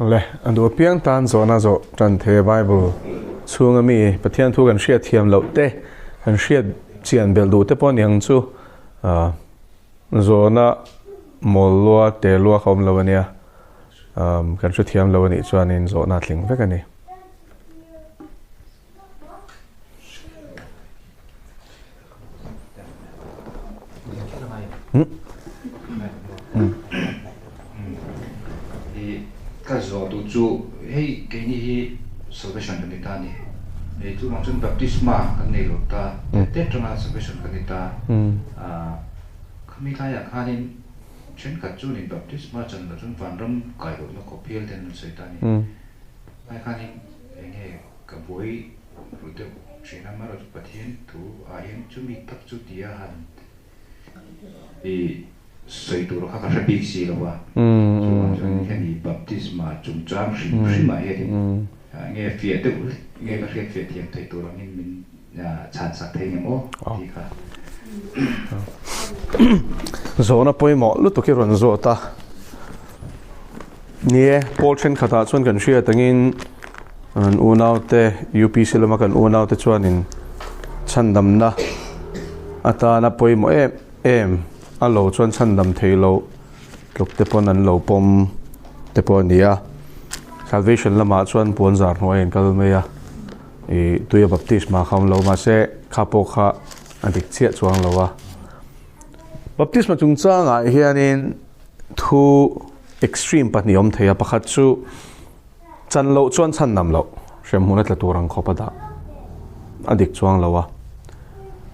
Le, a duh apiang tan zawhna zawh tan thei Bible chhunga mi Pathian thu kan hriat thiam loh te, kan hriat chian belh duh te pawh aniang chu zawhna mawl lua te lua kha awm lo ania, kan hrethiam lo anih chuanin zawhna a tling vek a ni. Ka zawh duh chu hei keini hi salvation kan ni ta a ni. Hei chuvang chuan baptisma kan nei lo ta, te atanga salvation kan ni ta. Khami laiah khanin thenkhat chuanin baptisma chan loh chuan vanram kai lohna khawp hial te an rawn sawi ta a ni. Lai khanin eng nge ka buai ru deuh thin a, amaherawhchu Pathian thu ah hian chumi tak chu tia han i sawi tur kha ka hre bik si lo a, chuvang chuan hemi baptisma chungchang hrim hrim ah hianin eng nge fiah deuh hlek nge ka hriat fiah thiam theih tur angin min chhan sak thei ngem aw tih kha. Zawhna pawimawh lutuk i rawn zawt a. Ni e, pawl thenkhatah chuan kan hriat angin an unaute UPC lama kan unaute chuanin chhandamna atana pawimawh em em a lo chuan chhandam thei lo tluk te pawn an lo pawm te pawh a ni a. Salvation lamah chuan puanzar hnuai an kal mai a, ih tuia baptisma kha awm lo mahse kha pawh kha a dik chiah chuang lo a. Baptisma chungchangah hianin Thu extreme pahnih awm thei a, pakhat chu chan loh chuan chhan nam loh, hremhmun a tla tur ang khawp a dah a dik chuang lo a.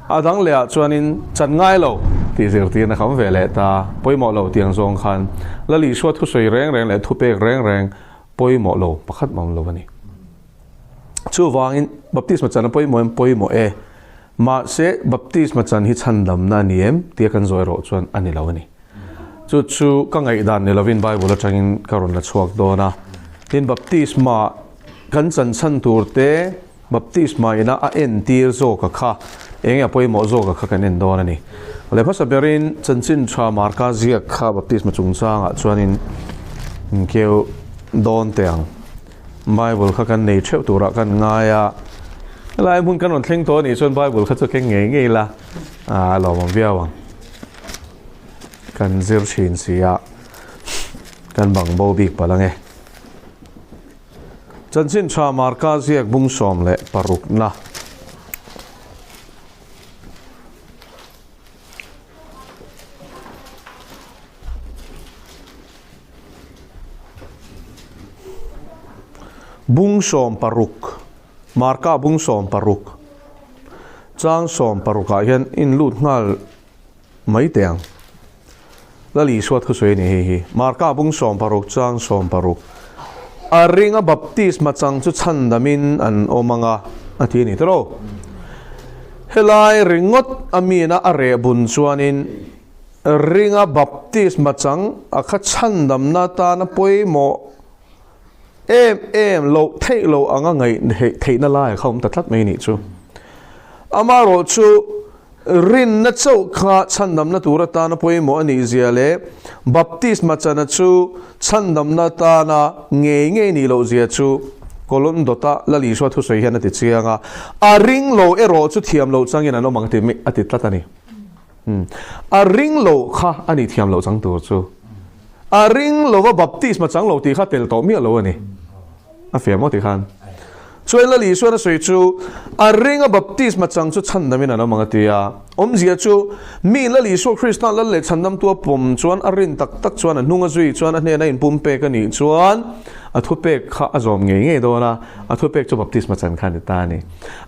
A dang leh ah chuanin chan ngai lo tih zirtirna kha awm ve leh ta, pawimawh lo tih ang zawng khan Lal Isua thusawi reng reng leh thupek reng reng pawimawh lo pakhat mah awm lo a ni. Chuvangin baptisma chan a pawimawh em? Pawimawh e. Mahse baptisma chan hi chhandamna a ni em? Tia kan zawi rawh chuan a ni lo a ni. Chu chu ka ngaihdan ni lovin Bible atangin ka rawn la chhuak dawn a. Tin, baptisma kan chan chhan tur te, baptisma ina a entir zawka kha eng nge a pawimawh zawka kha kan en dawn a ni. Leh hmasa berin chanchin tha Marka ziak kha baptisma chungchangah chuanin inkeu dawn teh ang. Bible kha kan nei theuh turah kan ngai a, helai hmun kan rawn thleng tawh a nih chuan Bible kha chu keng ngei ngei la, a lawmawm viau ang. Kan zir thin si a, kan bang bo bik palh ange. Chanchin tha Marka ziak bung 16 na. Bung 16, Marka bung 16, chang 16 ah hian in lut nghal mai teh ang. Lal Isua thusawi a ni hei hi. Marka bung 16 chang 16. A ringa baptisma chang chu chhandamin an awm ang a, a ti a ni tawh. Helai ringawt a mina a reh bun chuanin Ringa baptisma chang a kha chhandamna atana pawimawh em em loh theih loh anga ngaih theihna lai a kha awm ta tlat mai nih chu. Amaherawhchu rinna chauh kha chhandamna tur atana pawimawh a nih zia leh baptisma chana chu chhandamna atana ngei ngei nih loh zia chu Kolon dawta Lal Isua thusawi hian a ti chiang a, a ring lo erawh chu thiam loh changin an awm ang tih a ti tlat a ni. A ring lo kha a ni thiam loh chang tur chu. A ring lova baptisma chang lo tih kha tel tawh miah lo a ni. A fiah maw tih khan. Chuan Lal Isuan a sawi chu a ring a baptisma chang chu chhandamin an awm ang a ti a. Awmzia chu mi Lal Isua Krista Lal leh chhandamtu a pawm chuan a rin tak tak chuan a hnung a zui chuan a hnena inpumpek a nih chuan a thupek kha a zawm ngei ngei dawn a, a thupek chu baptisma chan kha a ni ta a ni.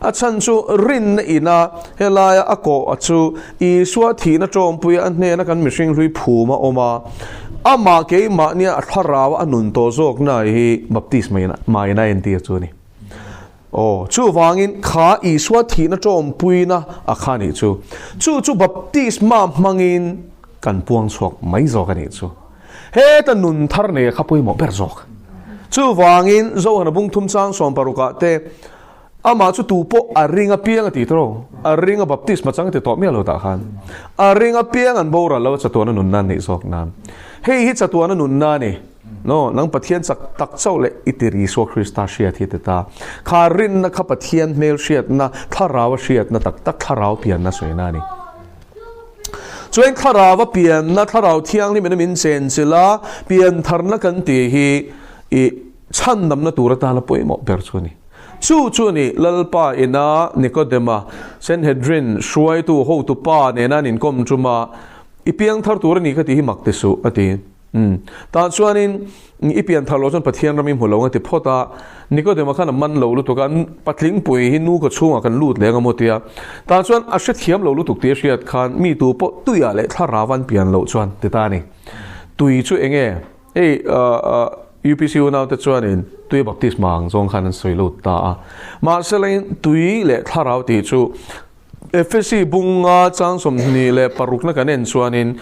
A chhan chu rinna ina helaia a kawh a chu Isua thihna tawmpuia a hnena kan mihring hlui phum a awm a, amah keimahnia a thlarau a nun tawh zawkna hi baptisma in a entir chu a ni. Aw, chuvangin kha Isua thihna tawmpuina a kha nih chu. Chu chu baptisma hmangin kan puang chhuak mai zawk a nih chu. Heta nun thar nei a kha pawimawh ber zawk. Chuvangin Zohana bung thum chang 16 te Amah chu tu pawh a ring apiang a ti tawh, a ring a baptisma chang a ti tawh miah lo tah khan. A ring apiang an boral lo a chatuana nunna an neih zawk nan. Hei hi chatuana nunna a ni. No, nang Pathian chak tak chauh leh i tir Isua Krista hriat hi ti ta. Kha rinna kha Pathian hmel hriatna, thlarau a hriatna tak tak, thlarau pianna sawina a ni. Chuan thlarau a pianna, thlarau thianghlim in a min chenchilh a, piantharna kan tih hi i chhandamna tur atana pawimawh ber chu a ni. Chu chu a ni, Lalpa ina Nikodema, Sanhedrin hruaitu hotupa nena an inkawm tum a, I piangthar tur a ni ka tih hi mak ti suh, a ti. Umm. Tah chuanin i pian thar loh chuan Pathian ram i hmu lo ang a ti phawt a, Nikodema khan a man lo lutuk a, patling pui hi nu ka chhungah kan lut leng a maw tia. Tah chuan a hrethiam lo lutuk tih a hriat khan mi tu pawh tuiah leh thlarau an pian loh chuan ti ta a ni. Tui chu eng nge? Hei UPC unaute chuanin tui baptisma ang zawng khan an sawi lut ta a. Mahselain tui leh thlarau tih chu Efesi bunga chang 26 na kan en chuanin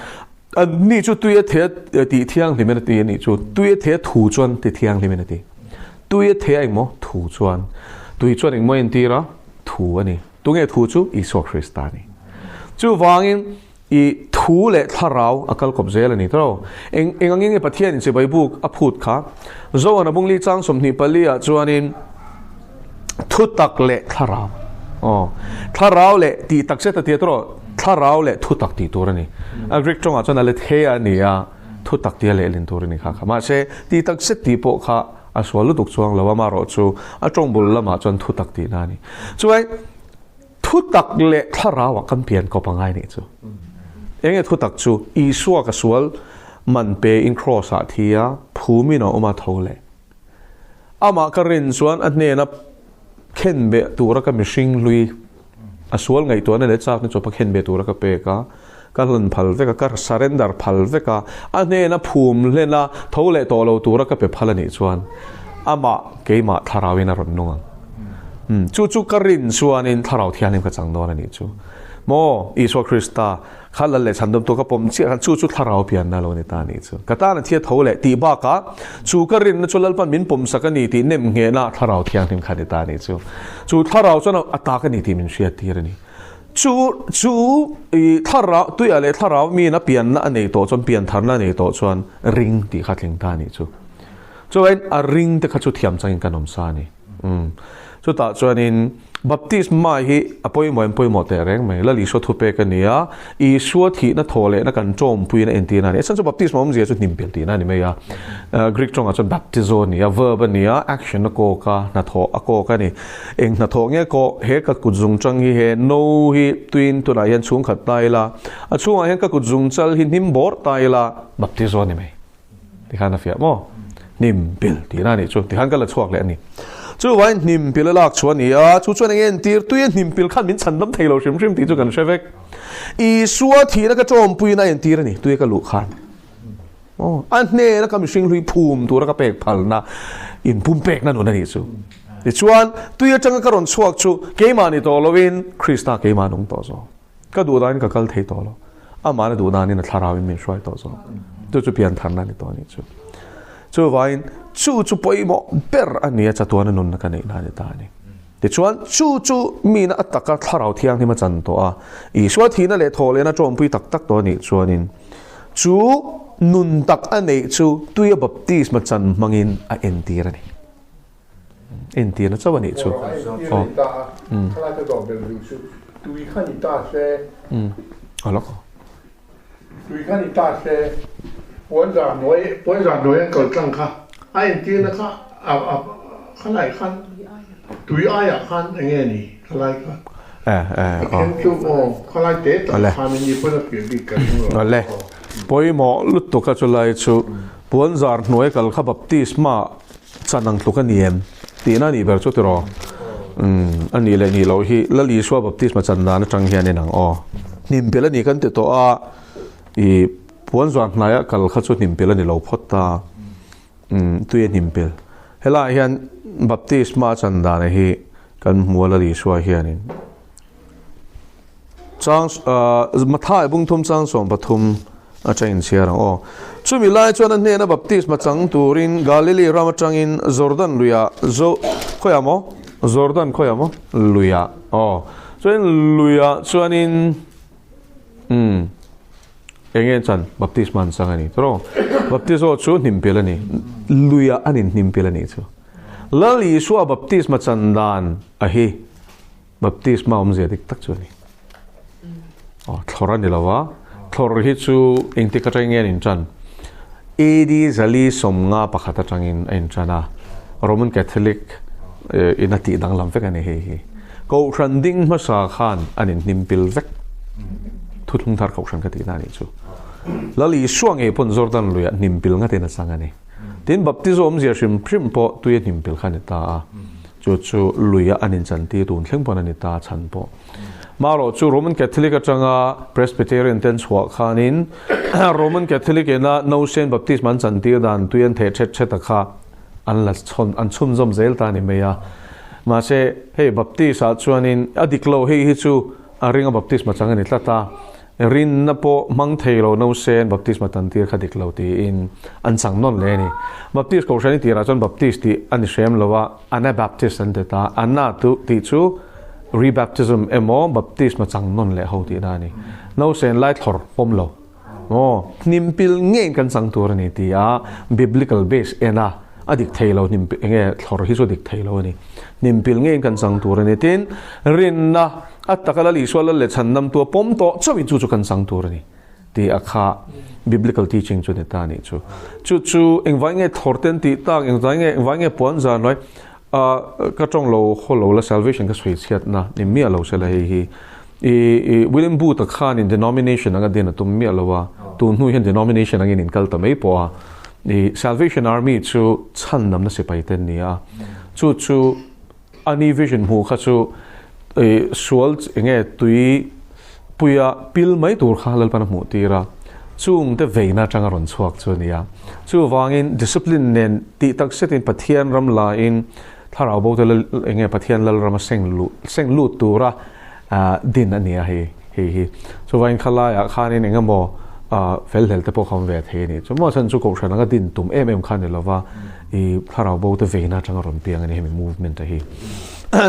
Anni chu tui a the tih thianghlim in a ti a nih chu. Tui a the thu chuan ti thianghlim in a ti. Tui a the a engmaw? Thu chuan. Tui chuan engmaw a entir a? Thu a ni. Tunge thu chu? Isua Krista a ni. Chuvangin i thu leh thlarau a kal kawp zel a ni tawh. Eng eng angin nge Pathian in chibai buk a phut kha? Zohan a bungli chang 24 ah chuanin thu tak leh thlarau. Aw. Thlarau leh tih tak zet a ti a tawh. Thlarau leh thu tak tih tur a ni. A Greek tawngah chuan aletheia a ni a, thu tak tia lehlin tur a ni kha kha. Mahse, tih tak zet tih pawh kha a sual lutuk chuang lo a, amaherawh chu a tawng bul lamah chuan thu tak tihna a ni. Chuai, thu tak leh thlarauah kan pian kawp a ngai nih chu. Eng nge thu tak chu? Isua ka sual man pe in cross ah thi a, phumin a awm a tho leh. Amah ka rin chuan a hnena khen beh tura ka mihring hlui, a sual ngaihtuahna leh chakna chawpa khen beh tura ka pek a, ka hlan phal vek a, ka surrender phal vek a, a hnena phum hlen a, tho leh tawh lo tura ka pe phal a nih chuan amah keimah thlarauin a rawn nung ang. Chu chu ka rin chuanin thlarau thianghlim ka chang dawn a nih chu. Maw Isua Krista Kha lal leh chhandawmtu ka pawm chiah khan chu chu thlarau pianna lo ni ta a nih chu. Ka tan a thia tho leh tih bakah chu ka rinna chu Lalpan min pawmsak a ni tih nem nghehna thlarau thianghlim kha ni ta a nih chu. Chu thlarau chuan a tak a ni tih min hriattir a ni. Chu chu i thlarau tuiah leh thlarau miin a pianna a nei tawh chuan piantharna a nei tawh chuan ring tih kha tling ta a nih chu. Chuan a ring te kha chu thiam changin kan awm sa a ni. Umm. Chutah chuanin baptisma hi a pawimawh em pawimawh teh reng mai. Lal Isua thupek a ni a, Isua thihna thaw lehna kan tawmpuina entirna a ni. A chhan chu baptisma awmzia chu hnimpel tihna a ni mai a. Greek tawngah chuan baptizo a ni a, verb a ni a, action a kawk a, hnathawh a kawk a ni. Eng hnathawh nge kawh? He ka kut zungchang hi he no hi tuin tunah hian chhungkhat ta ila, a chhungah hian ka kut zungchal hi hnim bawrh ta ila, baptizo a ni mai. Tikhan a fiah maw? Hnim pil tihna a nih chu. Tikhan ka la chhuak leh a ni. Chuvain hnim pil a lak chhuah a ni a, chu chuan eng entir tui a hnim pil khan min chhandam thei lo hrim hrim tih chu kan hre vek. Isua thihna ka tawmpuiin a entir a ni, tui a ka luh khan. Aw, a hnena ka mihring hlui phum tura ka pek phalna, inpumpekna nun a nih chu. Tichuan, tui atanga ka rawn chhuak chu keimah ni tawh loin Krista keimah nung tawh zawk. Ka duh danin ka kal thei tawh lo. Amah na duh danin a thlarauin min hruai tawh zawk. Chu chu piantharna a ni tawh a nih chu. Chuvain chu chu pawimawh ber a ni a, chatuana nunna ka neihna a ni ta a ni. Tichuan chu chu mina a taka thlarau thianghlim a chan tawh a, Isua thihna leh thawh lehna tawmpui tak tak tawh a nih chuanin chu nun tak a neih chu tuia baptisma chan hmangin a entir a ni. Entirna chauh a nih chu. Aw. Awle. Pawimawh lutuk a chulai chu puanzar hnuai kal kha baptisma Chan ang tluk a ni em? Tihna a nih ber chu tiraw? Umm, a nih leh nih loh hi Lal Isua baptisma chan dan atang hian en ang aw. Hnimpel a ni kan ti tawh a, i puan zuar hnaia kal kha chu hnimpel a ni lo phawt ta. Umm, tui a hnimpel. Helaiah hian baptisma chan dan hi kan hmu a Lal Isua hianin. Chang Mathai bung thum chang 13 atang inchhiar ang aw. Chumi lai chuan a hnena baptisma chang turin Galili ram atangin Jordan luiah zo khawiah maw? Jordan khawiah maw? Luiah aw. Chuan luiah chuanin umm. Eng nge chan? Baptisma an chang a ni. Tawrh. Baptizo chu hnimpil a ni. Luiah an inhnimpil a nih chu. Lal Isua baptisma chan dan a hi baptisma awmzia dik tak chu a ni. Aw, thlawr a ni lo va. Thlawr hi chu engtik atangin nge an inchan? AD 491 atangin a inchan a. Roman Catholic in a tih danglam vek a ni hei hi. Kohhran ding hmasa khan an inhnimpil vek. Thuthlung thar kohhran ka tihna a nih chu. Lal Isua ngei pawn Jordan luiah hnimpil ngatin a chang a ni. Tin, baptizo awmzia hrim hrim pawh tui a hnimpil kha a ni ta a. Chu chu luiah an inchantir tun thleng pawn a ni ta chhan pawh. Marawh chu Roman Catholic atanga Presbyterian ten chhuah khanin Roman Catholic ina Nausen baptism an chantir dan tui an theh thet thet a kha an la chhawn an chhunzawm zel ta a ni mai a. Mahse, hei Baptist ah chuanin a dik lo hei hi chu a ringa baptisma chang a ni tlat a, rinna pawh hmang thei lo nausen baptisma tan tir kha dik lo tiin an chang nawn leh a ni. Baptist kohhran i tirah chuan Baptist tih a ni hrem lo a, Anabaptist an ti ta. Ana tu tih chu rebaptism emaw baptisma chang nawn leh ho tihna a ni. Nausen lai thlawr pawm lo. Aw, hnimpil ngeiin kan chang tur a ni ti a, biblical base en a, a dik thei lo hnim eng nge thlawr hi chu a dik thei lo a ni. Hnimpil ngeiin kan chang tur a ni. Tin, rinna a taka Lal Isua Lal leh Chhandamtu a pawm tawh chauhin chu chu kan chang tur a ni ti a kha biblical teaching chu ni ta a nih chu. Chu chu engvai nge thlawr te an tih tak, engvai nge engvai nge puan zan hnuai ah ka tawng lo haw lo la salvation ka sawi chhiatna ni miah lo se la hei hi. I William Booth-a khanin denomination anga din a tum miah lo a, tun hnu hian denomination angin in kal ta mai pawh a. I Salvation Army chu chhan namna sipai te an ni a, chu chu ani vision hmuh kha chu i sual enge tui puia pil mai tur kha Lalpan a hmuh tir a, chung te veina atanga rawn chhuak chu a ni a. Chuvangin discipline nen tih tak zetin Pathian ram lain Thlarau bo te enge Pathian Lalrama seng luh seng lut tura din a ni a hei hei hi. Chuvain khalaiah khanin eng emaw fel hlel te pawh kha awm ve thei a ni. Chumaw chhan chu Kohhran anga din tum em em kha ni lova i thlarau bo te veina atanga rawn piang a ni hemi movement a hi.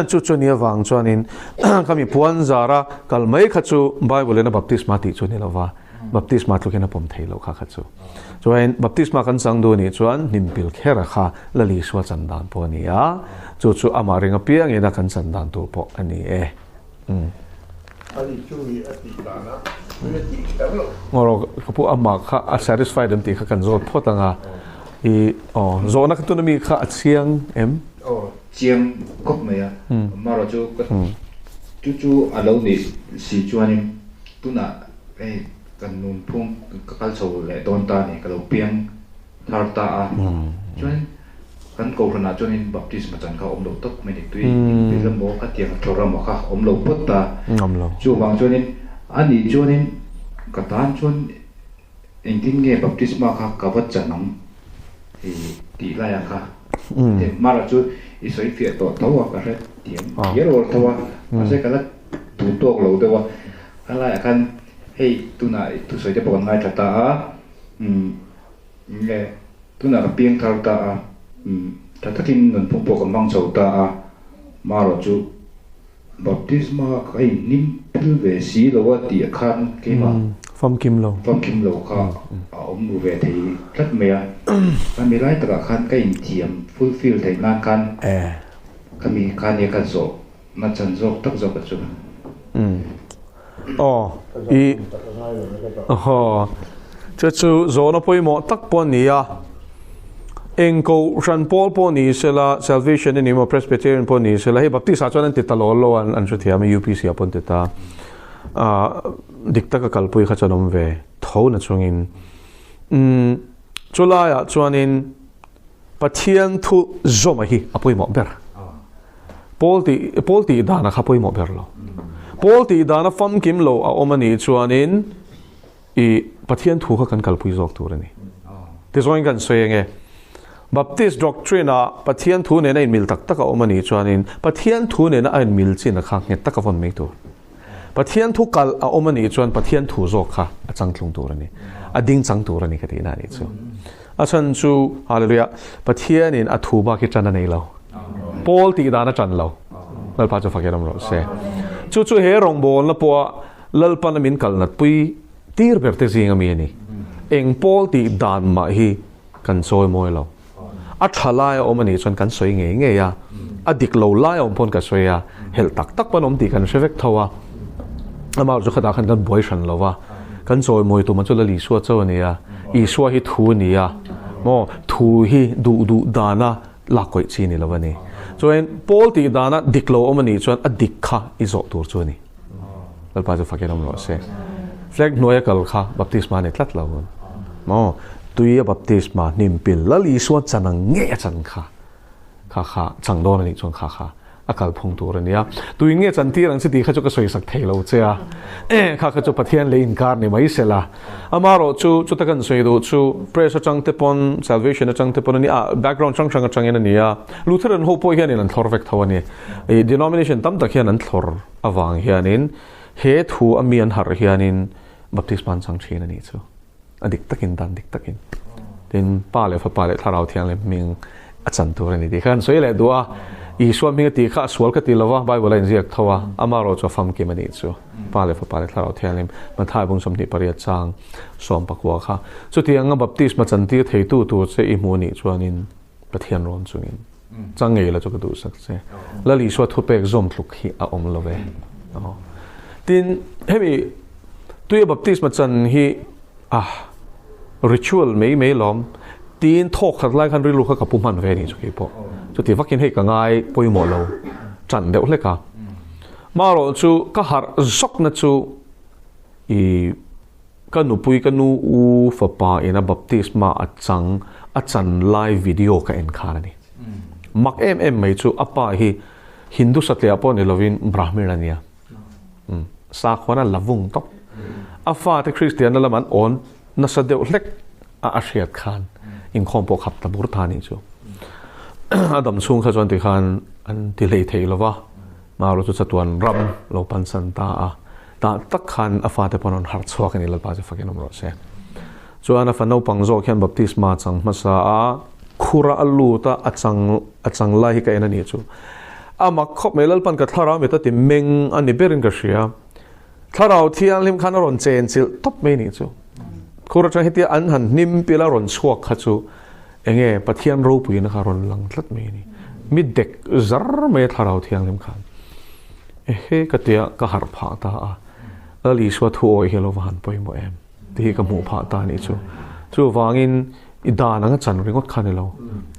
Chu chu ni avang chuanin khami puan zara kal mai kha chu Bible in a baptisma tih chu ni lova Baptisma tlukin a pawm thei loh kha kha chu. Chuan baptisma kan chang duh anih chuan hnimpil khera kha Lal Isua chan dan pawh a ni a, chu chu amah ring apiangin a kan chan dan tur pawh a ni e. Umm. Ani chu mi a tih dan a, mi a tih kher lo. Ngaw ka pu amah kha a satisfied em tih kha kan zawt phawt ang a. I aw zawhna kha tuna mi kha a chiang em? Aw chiang khawp mai a. Amaherawhchu chu ka chu chu a lo nih si chuanin tunah Hei kan nunphung ka kal chho leh dawn ta a ni, ka lo piang thar ta a. Chuan kan kohhranah chuanin baptisma chan kha a awm lo tawp mai a ni, tui inpil emaw ka tiang thlawr emaw kha a awm lo phawt ta. Chuvang chuanin a nih chuanin ka tan chuan engtin nge baptisma kha ka va chan ang tih laiah kha Mara chu i sawi fiah tawh tho a, ka hre thiam kher awr tho a, mahse ka la duh tawk lo deuh a. A laiah khan hei tunah thusawi te pawh kan ngaithla ta a, umm nge tunah ka piang thar ta a, umm tha takin nunphung pawh ka hmang chho ta a, marawh chu baptisma ka inhnim phil ve si lo a tih khan keimah Famkim lo. Famkim lo kha a awm ru ve thei tlat mai a, khami lai takah khan ka inthiam fulfill theih nan khan khami khan nia ka zawh Na chan zawk tak zawk a chu. Umm. Aw. I. Aw. Chu chu zawhna pawimawh tak pawh a ni a. Eng kohhran pawl pawh ni sela, Salvation a ni maw, Presbyterian pawh ni sela, hei Baptist ah chuan an ti ta lawl lo a, an hrethiam a, UPC ah pawh an ti ta. Ah, dik taka kalpui kha chuan awm ve tho na chungin. Umm, chulaiah chuanin Pathian thu zawma hi a pawimawh ber. Pawl tih Pawl tih dana kha pawimawh ber lo. Pawl tih dana famkim lo a awm a nih chuanin i Pathian thu kha kan kalpui zawk tur a ni. Tichuan kan sawi enge Baptist doctrine ah Pathian thu nena inmil tak tak a awm a nih chuanin Pathian thu nena a inmil chin a kha nghet taka vawn mai tur. Pathian thu kal a awm a nih chuan Pathian thu zawk kha a changtlung tur a ni. A ding chang tur a ni ka tihna a nih chu. A chhan chu, Hallelujah, Pathianin a thu bak hi tan a nei lo. Paul tih dan a tan lo. Lalpa chu fakin awm rawh se. Chu chu he rawngbawlna pawha Lalpana min kalnat pui tir ber te zing ami ani. Eng pawl tih dan mah hi kan chawi mawi lo. A tha lai a awm anih chuan kan sawi ngei ngei a, a dik lo lai a awm pawn ka sawi a, helh tak tak pawn awm tih kan hre vek tho a. Amah chu khatah khan kan buai hran lo va, kan chawi mawi tumah chu Lal Isua chauh a ni a, Isua hi thu a ni a, maw thu hi duh duh dana lak kawih chi ni lo a ni. Chuan Paul tih dana dik lo awm anih chuan a dik kha i zawh tur chu a ni. Lalpa chu fakin awm rawh se. Flag hnuaia kal kha baptisma ni tlat lo. Maw tui a baptisma hnim pil Lal Isua chan ang nge a chan kha kha kha chang dawn anih chuan kha kha a kal phung tur a nia. Tui nge chan tir ang chi tih kha chu ka sawi sak thei lo che a. Kha kha chu Pathian lei inkar ni mai sela. Amarawh chu chuta kan sawi duh chu press atang te pawn salvation atang te pawn a ni a background hrang hrang atangin a ni a. Lutheran ho pawh hianin an thlawr vek tho a ni. I denomination tam tak hian an thlawr avang hianin he thu a mi an harh hianin baptisma an chang thin a nih chu. A dik takin dan dik takin. Tin, Pa leh Fapa leh Thlarau Thianghlim hming a chan tur a ni tih kha an sawi leh duh a. Isua hming a tih kha a sual ka ti lo va, Bible a inziak tho a, amarawh chu a famkim a nih chu. Pa leh Fapa leh Thlarau Thianghlim, Matthai bung 28 chang 19 kha. Chutianga baptisma chantir theitu tur che i hmuh nih chuanin Pathian rawn chungin chang ngei la chu ka duhsak che. Lal Isua thupek zawm tluk hi a awm lo ve. Tin, hemi tuia baptisma chan hi ah ritual mai mai lawm. Tin, thawk khat lai khan rilru kha ka pu hman ve ni chu kei pawh. Chuti vakin hei ka ngai pawimawh lo tan deuh hlek a. Marawh chu ka harh zawkna chu i Ka nupui ka nu u fapa ina baptisma a chang a chan lai video ka en khan a ni. Mak em em mai chu a pa hi Hindu satliah pawh ni lovin Brahmin a nia. Sakhuan a la vung tawp. A fate Kristianna lam an awn nasa deuh hlek a a hriat khan inkhawm pawh khap ta bur ta a nih chu. A dam chhung kha chuan tikhan an ti hlei thei lova. Maru chu chatuan ram lo pansan ta a. Tah tak khan a fate pawn rawn harh chhuak a ni, Lalpa chu fakin awm rawh se. Chuan a fa naupang zawk hian baptisma chang hmasa a, khura a lut a, a chang a chang lai hi ka en a nih chu. A mak khawp mai, Lalpan ka thlarau mit a ti meng a ni berin ka hria. Thlarau thianghlim khan a rawn chen chilh tawp mai a nih chu. Khur atang hetia an han hnim pil a rawn chhuak kha chu enge Pathian ropuina kha a rawn lang tlat mai a ni. Mi dek zar mai a thlarau thianghlim khan. Ehe ka tia ka harh phah ta a, Lal Isua thu awih hi a lo va han pawimawh em tih hi ka hmuh phah ta a nih chu. Chuvangin i dan anga chan ringawt kha ni lo.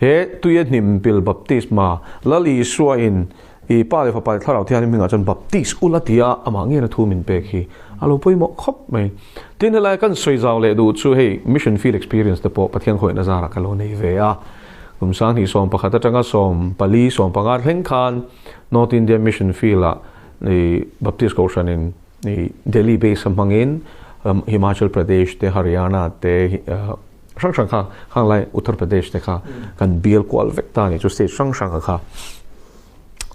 He tuia hnim pil baptisma Lal Isua in i Pa leh Fapa leh Thlarau Thianghlim hmingah chuan baptis ula tia amah ngena thu min pek hi a lo pawimawh khawp mai. Tin helai kan sawi zau leh duh chu hei mission field experience te pawh Pathian khawihna zarah ka lo nei ve a. Kum 2011 atanga 14, 15 thleng khan North India Mission Field-ah i Baptist Kohhranin i Delhi base a hmangin Himachal Pradesh te, Haryana te, hrang hrang kha khang lai Uttar Pradesh te kha kan bial kual vek ta a ni chu state hrang hrang kha.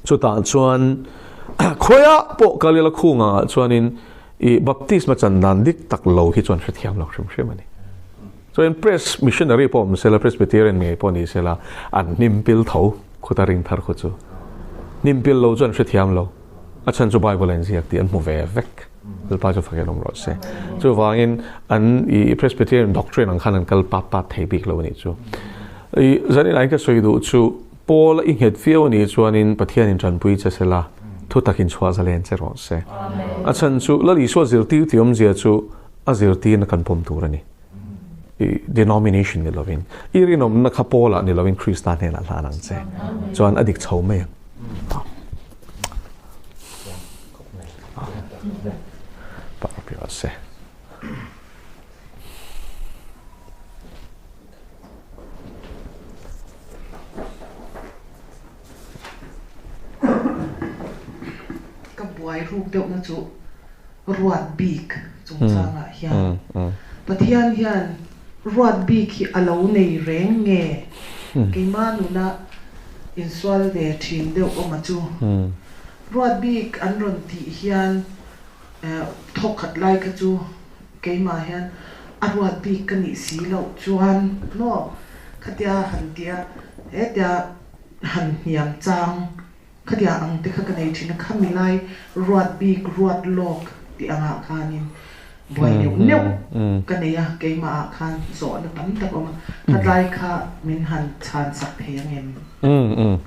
Chutah chuan khawiah pawh kal ila khungah chuanin i baptisma chan dan dik tak lo hi chuan hrethiam lo hrim hrim a ni. Chuan press missionary pawh awm sela, Presbyterian ngei pawh ni sela, an hnim pil tho khuta ring thar khu chu. Hnim pil lo chu an hrethiam lo. A chhan chu Bible a inziak tih an hmu ve vek. Lalpa chu fakin awm rawh se. Chuvangin an i Presbyterian doctrine ang khan an kal pat pat thei bik lo a nih chu. I zanin ai ka sawi duh chu Paul i nghet viau a nih chuanin Pathianin tanpui che sela, thu takin chhuah zalen che rawh se. A chhan chu Lal Isua zirtir tih awmzia chu a zirtirna kan pawm tur a ni. I denomination ni lovin, i rinawmna kha Paul-ah ni lovin Krista hnenah hlan ang che. Chuan a dik chho mai ang. Se. Ka buai ruk deuhna chu ruat bik chungchangah hian Pathian hian ruat bik hi a lo nei reng nge? Keimah nuna insual ve thin deuh awma chu ruat bik an rawn tih hian thawk khat lai kha chu keimah hian a ruat bik ka nih si loh chuan maw khatia han tia hetia han hniam chang Khatia ang te kha ka nei thin a, khami lai ruat bik, ruat lawk tih angah khanin Buai neuh neuh ka nei a, keimahah khan zawhna tam tak a awm a, khatlai kha min han chhan sak thei ang em? Umm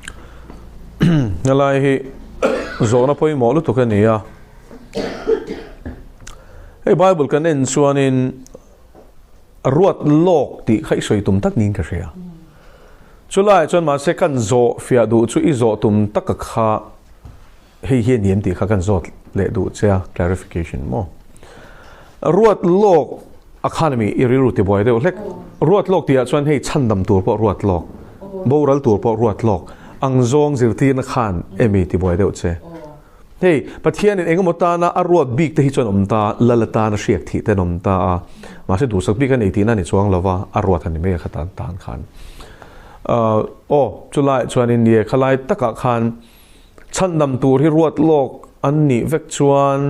helai hi zawhna pawimawh lutuk a ni a, hei Bible kan en chuanin ruat lawk tih kha i sawi tum tak niin ka hria. Chulaiah chuan mahse kan zawh fiah duh chu i zawh tum taka kha Hei hi a ni em tih kha kan zawt leh duh che a, clarification maw? Ruat lawk a khan ami i rilru ti buai deuh hlek. Ruat lawk tihah chuan hei chhandam tur pawh ruat lawk, boral tur pawh ruat lawk ang zawng zirtirna khan emi ti buai deuh che. Hei Pathianin engemaw tana a ruat bik te hi chuan awm ta, lal atana hriak thih te an awm ta a, mahse duhsak bik a nei tihna a ni chuang lo va, a ruat a ni mai a kha tan tan khan. Aw, chulaiah chuanin nie khalai takah khan Chhandam tur hi ruat lawk an nih vek chuan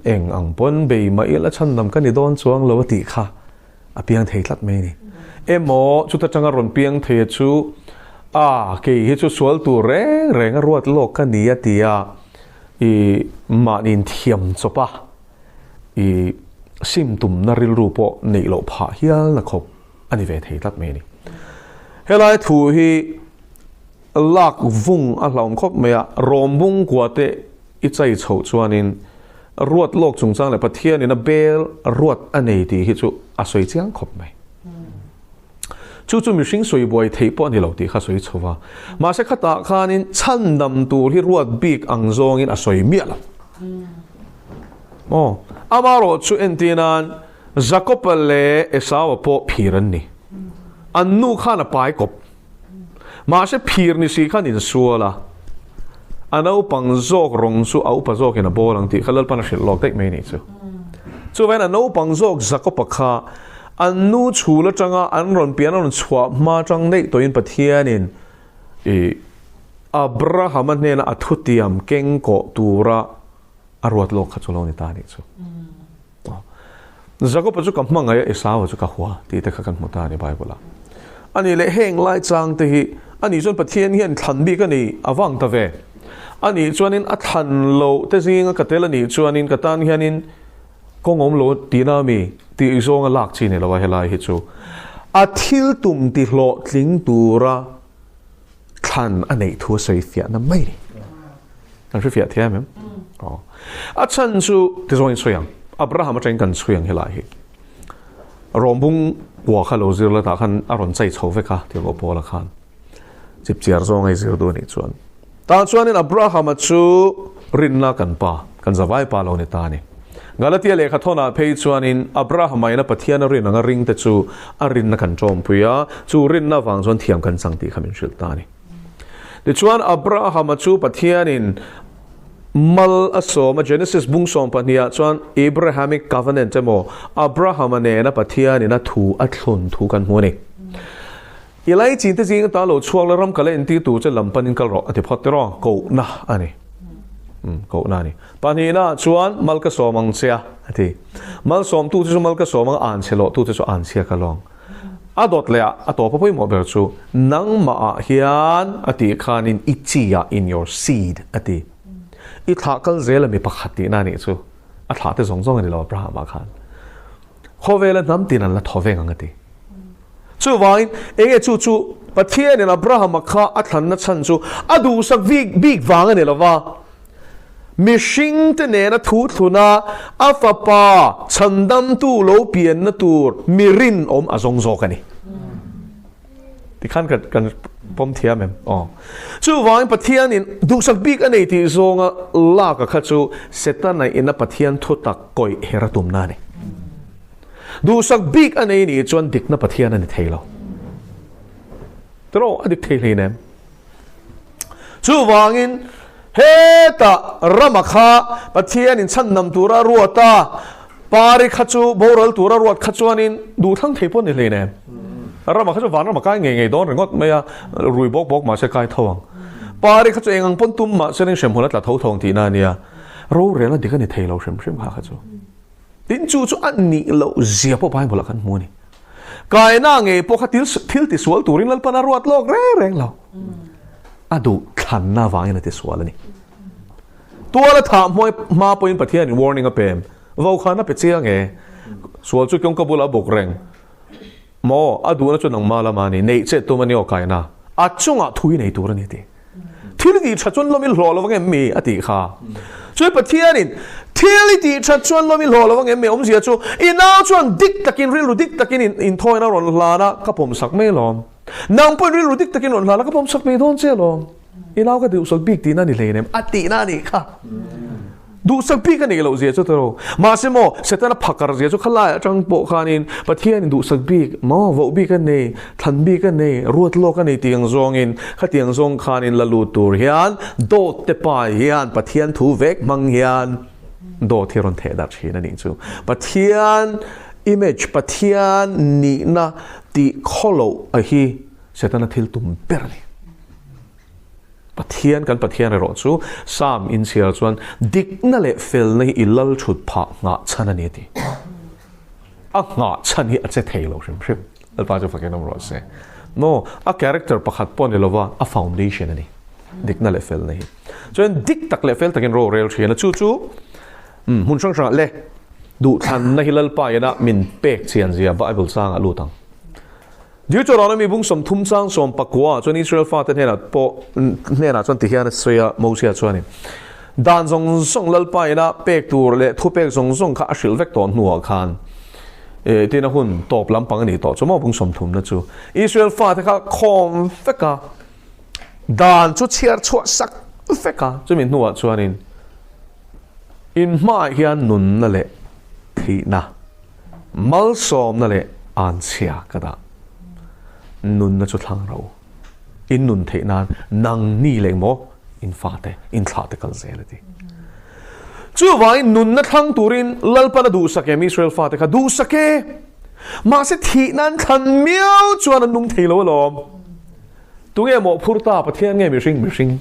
eng ang pawn bei mah ila chhandam ka ni dawn chuang lo a tih kha a piang thei tlat mai a ni. Emaw chuta tanga rawn piang thei a chu a kei hi chu sual tur reng reng a ruat lawk ka ni a ti a, i mahni inthiam chawp a, i sim tumna rilru pawh neih loh phah hial na khawp a ni ve thei tlat mai a ni. Helai thu hi Lak vung a hlauhawm khawp mai a, rawm bung kua te i chai chhoh chuanin ruat lawk chungchang leh Pathianin a bel ruat a nei tih hi chu a sawi chiang khawp mai. Chu chu mihring sawi buai theih pawh a ni lo tih kha a sawi chho va. Mahse khatah khanin chhandam tur hi ruat bik ang zawngin a sawi miah lo. Aw, amarawh chu entirnan Jakob-a leh Esau-a pawh phir an ni. An nu khan a pai kawp. Mahse phir ni si khan insual a, a naupang zawk rawng chu a upa zawkin a bawl ang tih kha Lalpan a hrilh lawk daih mai a nih chu. Chuvain a naupang zawk Jakob-a kha an nu chhul atanga an rawn pian a rawn chhuah hma atang daih tawhin Pathianin i Abraham-a hnena a thutiam keng kawh tura a ruat lawk kha chu lo ni ta a nih chu. Jakob-a chu ka hmangaih a, Esau-a chu ka hua tih te kha kan hmu ta a ni Bible-ah. A nih leh heng lai chang te hi a nih chuan Pathian hian thlan bik a ni a vang ta ve. A nih chuanin a thlan loh te zinga ka tel a nih chuanin ka tan hianin kawng awm lo tihna a mi tih zawnga lak chi ni lo a helai hi chu. A thil tum ti hlawhtling tura thlan a neih thu a sawi fiahna mai a ni. Kan hre fiah thiam em? Aw. A chhan chu ti zawngin sawi ang. Abraham atangin kan chhui ang helai hi. Rawmbung kua kha lo zir la tah khan a rawn chai chho vek a tirhkoh Paula khan. Chipchiar zawng a i zir duh a nih chuan. Tah chuanin Abrahama chu rinna kan pa, kan zavai pa lo ni ta a ni. Galatia lehkha thawnah phei chuanin Abrahama ina Pathian a rin anga ringte chu a rinna kan tawmpui a, chu rinna vang chuan thiam kan chang tih kha min hrilh ta a ni. Tichuan Abrahama chu Pathianin mal a sawm a, Genesis bung 12ah chuan Abrahamic covenant emaw Abrahama nena Pathianin a thu a thlun thu kan hmu a ni. I laichin te zing ata lo chhuak la ram kal a entir tur che lam panin kal rawh a ti phawt tiraw, kohna a ni. Kohna a ni. Pahnihna chuan mal ka sawm ang che a, a ti. Mal sawmtu che chu mal ka sawm ang a, an chhe lawhtu che chu an chhia ka lawng. A dawt leh ah a tawpa pawimawh ber chu nangmah ah hian a tih khanin i chi ah in your seed a ti. I thlah kal zel a mi pakhat tihna a nih chu. A thlah te zawng zawng a ni lo Abraham ah khan. Khawvela hnam tin an la thaw veng ang a ti. Chuvangin enge chu chu Pathianin Abraham-a kha a thlanna chhan chu a duhsak bik bik vang a ni lo va. Mihringte nena thu thluna a fapa chhandamtu lo pianna tur mi rinawm a zawng zawk a ni. Tikhan kan kan pawm thiam em? Aw. Chuvangin Pathianin duhsak bik a nei tih zawnga lak a kha chu Setana ina Pathian thutak kawih her a tumna a ni. Duhsak bik a nei nih chuan dikna Pathian a ni thei lo. Tiraw a dik thei hlein em? Chuvangin hetah rama kha Pathianin chhandam tura ruat a, pari kha chu boral tura ruat kha chuanin duhthlang thei pawh ni hlein em? Rama kha chu vanrama kai ngei ngei dawn ringawt mai a, rui bawk bawk mahse kai tho ang. Pari kha chu eng ang pawn tum mahse ring hremhmun a tla tho tho ang tihna a nia. Rorel a dik a ni thei lo hrim hrim kha kha chu. Tin chu chu a nih loh zia pawh Bible ah kan hmu a ni. Kaina ngei pawh kha thil thil tisual turin Lalpan a ruat lawk reng reng lo. A duh thlanna avangin a tisual a ni. Tuala thah hmawi hma pawhin Pathianin warning a pem. Vo khan a pe chiang e. Sual chu kawngka bulah a bawk reng. Maw, a duhna chu nangmah lama a ni, neih che tum a ni aw kaina. A chungah thui nei tur a ni a ti. Thil i tih that chuan lawm i hlawh lo vang em mi? a tih kha. Chuan Pathianin, Thil i tih that chuan lawm i hlawh lo vang em mi? Awmzia chu, i nau chuan dik takin, rilru dik takin inthawina rawn hlan a, ka pawmsak mai alawm. Nang pawhin rilru dik takin rawn hlan a, ka pawmsak mai dawn che alawm. I nau ka duhsak bik tihna a ni hleinem, a tihna a nih kha. Duhsak bik a nih loh zia chu tawh. Mahse maw, Setana phakar zia chu khalai atang pawh khanin Pathianin duhsak bik maw, voh bik a nei, thlan bik a nei, ruat lawk a nei tih ang zawngin khatiang zawng khanin la lut tur hian dawt te pa hian Pathian thu vek hmang hian dawt hi rawn theh darh thin a nih chu. Pathian image, Pathian nihna tih khawloh a hi Setana thil tum ber a ni. Pathian, kan Pathian erawh chu Psalm inchhiar chuan dikna leh felna hi i lal thut phah nghah chhan a ni a ti. A nghah chhan hi a che thei lo hrim hrim. Lalpa chu fakin awm rawh se. No, a character pakhat pawh ni lova a foundation a ni. Dikna leh felna hi. Chuan dik tak leh fel takin ro rel thin a, chu chu hmun hrang hrangah le duhthlanna hi Lalpa ina min pek chian zia Bible changah lut ang. Deuteronomy bung 30 chang 19 chuan Israel fate hnenah pawh hnenah chuan tihian a sawi a, Mosia chuanin dan zawng zawng Lalpa ina pek tur leh thupek zawng zawng kha a hrilh vek tawh hnuah khan e tina hun tawp lampang a nih tawh chu maw bung 30 na chu Israel fate kha khawm vek a dan chu chhiar chhuah sak vek a chumi hnuah chuanin in hmaah hian nunna leh thihna Malsawmna leh anchhia ka dah. Nunna chu thlang ro. In nun theih nan nang ni leh maw in fate, in thlah te kal zel a ti. Chuvangin nunna thlang turin Lalpan a duhsak em Israel fate kha duhsak e. Mahse thih nan thlan miau chuan an nung thei lo alawm. Tunge mawhphur ta Pathian nge mihring mihring?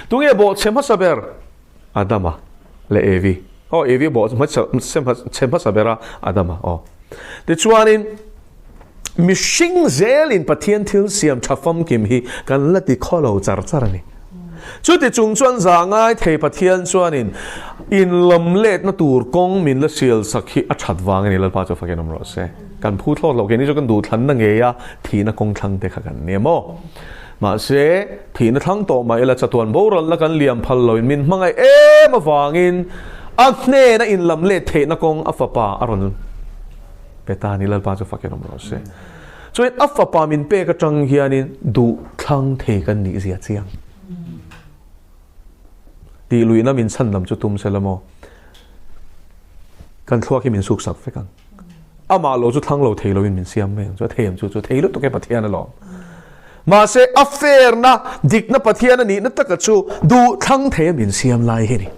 Tunge bawhchhe hmasa ber? Adama leh Evi. Aw, Evi bawh chhe hmasa ber a, Adama, aw. Tichuanin, mihring zelin Pathian thil siam tha famkim hi kan la ti khaw lo char char a ni. Chuti chung chuan za ngai thei Pathian chuanin inlam letna tur kawng min la sial sak hi a that vang a ni, Lalpa chu fakin awm rawh se. Kan phu thlawt lo, keini chu kan duhthlanna ngei a, thihna kawng thlang te kha kan ni maw? Mahse, thihna thlang tawh mah ila chatuan boralna kan liam phal loin min hmangaih em avangin a hnena inlam let theihna kawng a fapa a rawn pe ta a ni. Lalpa chu fakin awm rawh se. Chuan a fapa min pek atang hianin duh thlang thei kan nih zia chiang. Tih luihna min chhan lam chu tum sela maw? Kan thluak hi min suksak vek ang. Amah lo chu thlang lo thei loin min siam mai ang chu a thei ang chu chu thei lutuk e Pathian alawm. Mahse a fairna dikna Pathian a nihna taka chu duh thlang thei a min siam lai hi a ni.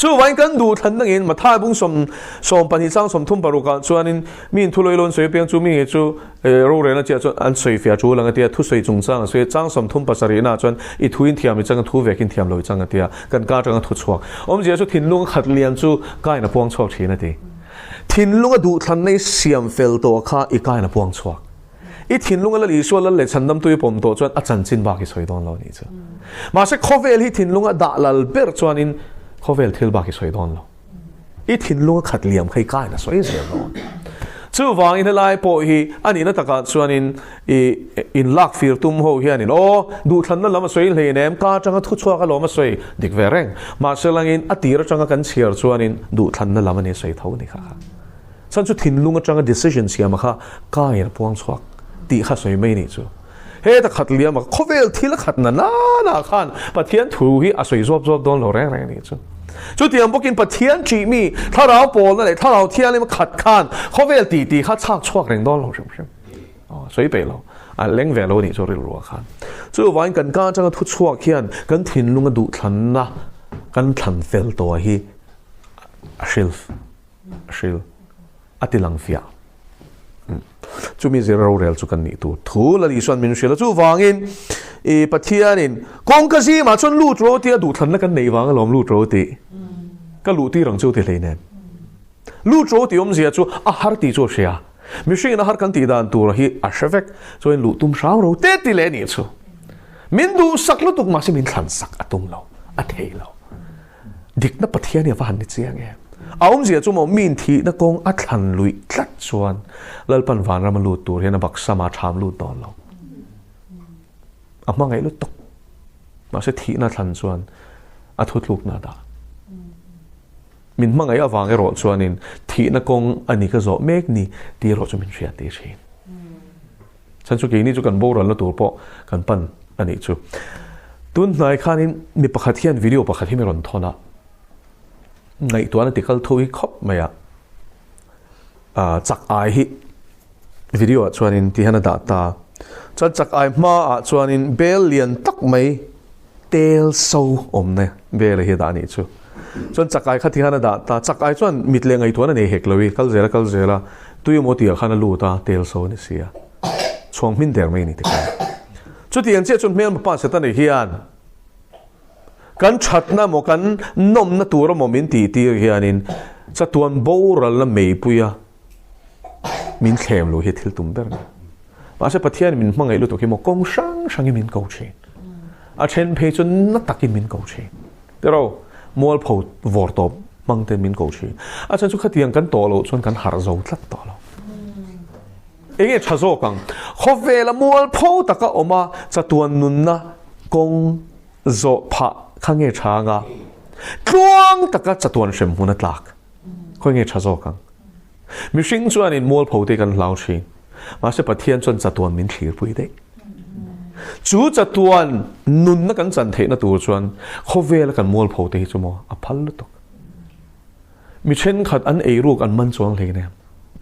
Chuvain kan duh thlan nangin Mathai bung sawm 12 chang 36 ah chuanin mi in thulawi lo an sawi apiang chu mi nge chu Rorelna chiah chuan an sawi fiah tul ang a tia, thusawi chungchang a sawi a, chang 37 ah chuan i thu in thiam i chang a, thu vek in thiam lo i chang a tia, kan ka atanga thu chhuak. Awmzia chu thinlung a khat lian chu kain a puang chhuak thin a ti. Thinlung a duhthlanna i siam fel tawh kha i kain a puang chhuak. I thinlung a Lal Isua Lal leh Chhandamtu i pawm tawh chuan a chanchin bak i sawi dawn lo a nih chu. Mahse khawvel hi thinlung a dah lal ber chuanin khawvel thil bak i sawi dawn lo. I thinlung a khat liam kha i kain a sawi zel dawn. Chuvangin helai pawh hi a nihna takah chuanin i inlak fir tum ho hianin aw duhthlanna lam a sawi hleinem ka atanga thu chhuak alawm a sawi dik ve reng. Mahse langin a tir atanga kan chhiar chuanin duhthlanna lam a ni a sawi tho a ni kha kha. Chuan chu thinlung atanga decision siama kha kain a puang chhuak tih kha sawi mai a nih chu. Heta khat liama khawvel thil a khat na nana khan Pathian thu hi a sawi zawp zawp dawn lo reng reng a nih chu. Chutiang bawkin Pathian ṭih mi thlarau pawlna leh thlarau thianghlim a khat khan khawvel tih tih kha chhak chhuak reng dawn lo hrim hrim. Aw, sawi peih lo. A leng ve lo a nih chu rilru ah khan. Chuvangin kan ka atanga thu chhuak hian kan thinlunga duhthlanna kan thlan fel tawh hi a hrilh. A hril a ti lang fiah. Chumi zir rorel chu kan nih tur thu Lal Isuan min hrilh a, chuvangin i Pathianin kawngka zimah chuan lut ro tia duhthlanna kan neih vang alawm lut ro tih ka luh tir ang chu ti hleinem. Lut ro tih awmzia chu a har tih chu a hria. Mihringin a har kan tih dan tur hi a hre vek. Chuan luh tum hram ro te ti leh nih chu. Min duhsak lutuk mahse min thlansak a tum lo, a thei lo. Dikna Pathian hi a va han ni chiang em? A awmzia chu maw miin thihna kawng a thlan luih tlat chuan Lalpan vanram a lut tur hian a baksama a ṭham lut dawn lo. A hmangaih lutuk. Mahse thihna thlan chuan a thutlukna a dah. Min hmangaih avang erawh chuanin thihna kawng a ni ka zawh mek ni tih erawh chu min hriat tih thin. Chhan chu keini chu kan boralna tur pawh kan pan a nih chu. Tun hnai khanin mi pakhat hian video pakhat hi mi rawn thawn a, ngaihtuahna ti kal tho hi khawp mai a, chak ai hi video ah chuanin ti hian a dah ta. Chuan chak ai hmaah chuanin bel lian tak mai tel so awmna bel hi a dah a nih chu. Chuan chak ai kha ti hian a dah ta, chak ai chuan mit leh ngaihtuahna nei hek lo i, kal zel a kal zel a, tui emaw tih ah khan a lut a, tel so a ni si a, chhuang hmin der mai a ni ti khan. Chutiang chiah chuan hmelma pa Setana hian kan thatna emaw kan nawmna tur emaw min tih tir hianin chatuan boralna meipuia min thlem lo hi thil tum ber a ni. Mahse Pathian min hmangaih lutuk hi maw kawng hrang hrangin min ko thin. A then phei chu na takin min ko thin. Tiraw, mualpho vawr tawp hmang ten min ko thin. A chhan chu khatiang kan tawh loh chuan kan harh zo tlat tawh lo. Enge tha zawk ang? Khawvela mualpho taka awm a chatuan nunna kawng zawh phah kha nge tha anga tluang taka chatuan hrem hmun a tlak? Khawi nge tha zawk ang? Mihring chuanin mualpho te kan hlau thin. Mahse Pathian chuan chatuan min thlirpui daih. Chu chatuan nunna kan chan theihna tur chuan khawvela kan mualpho te hi chu maw a phal lutuk. Mi thenkhat an eiruk an man chuang hlei nem.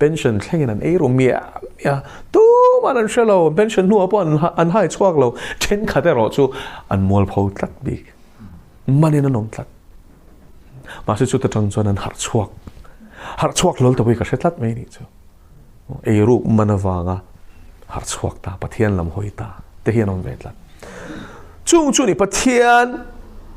Pension thlengin an eiru miah miah. Tuman an hre lo. Pension hnuah pawh an hai chhuak lo. Thenkhat erawh chu an mualpho tlat bik. Manin an awm tlat. Mahse chuta tang chuan an harh chhuak. Harh chhuak hlawl ta pawh hi ka hre tlat mai nih chu. Eiruk man avanga harh chhuak ta, Pathian lam hawi ta te hi an awm ve tlat. Chung chu ni Pathian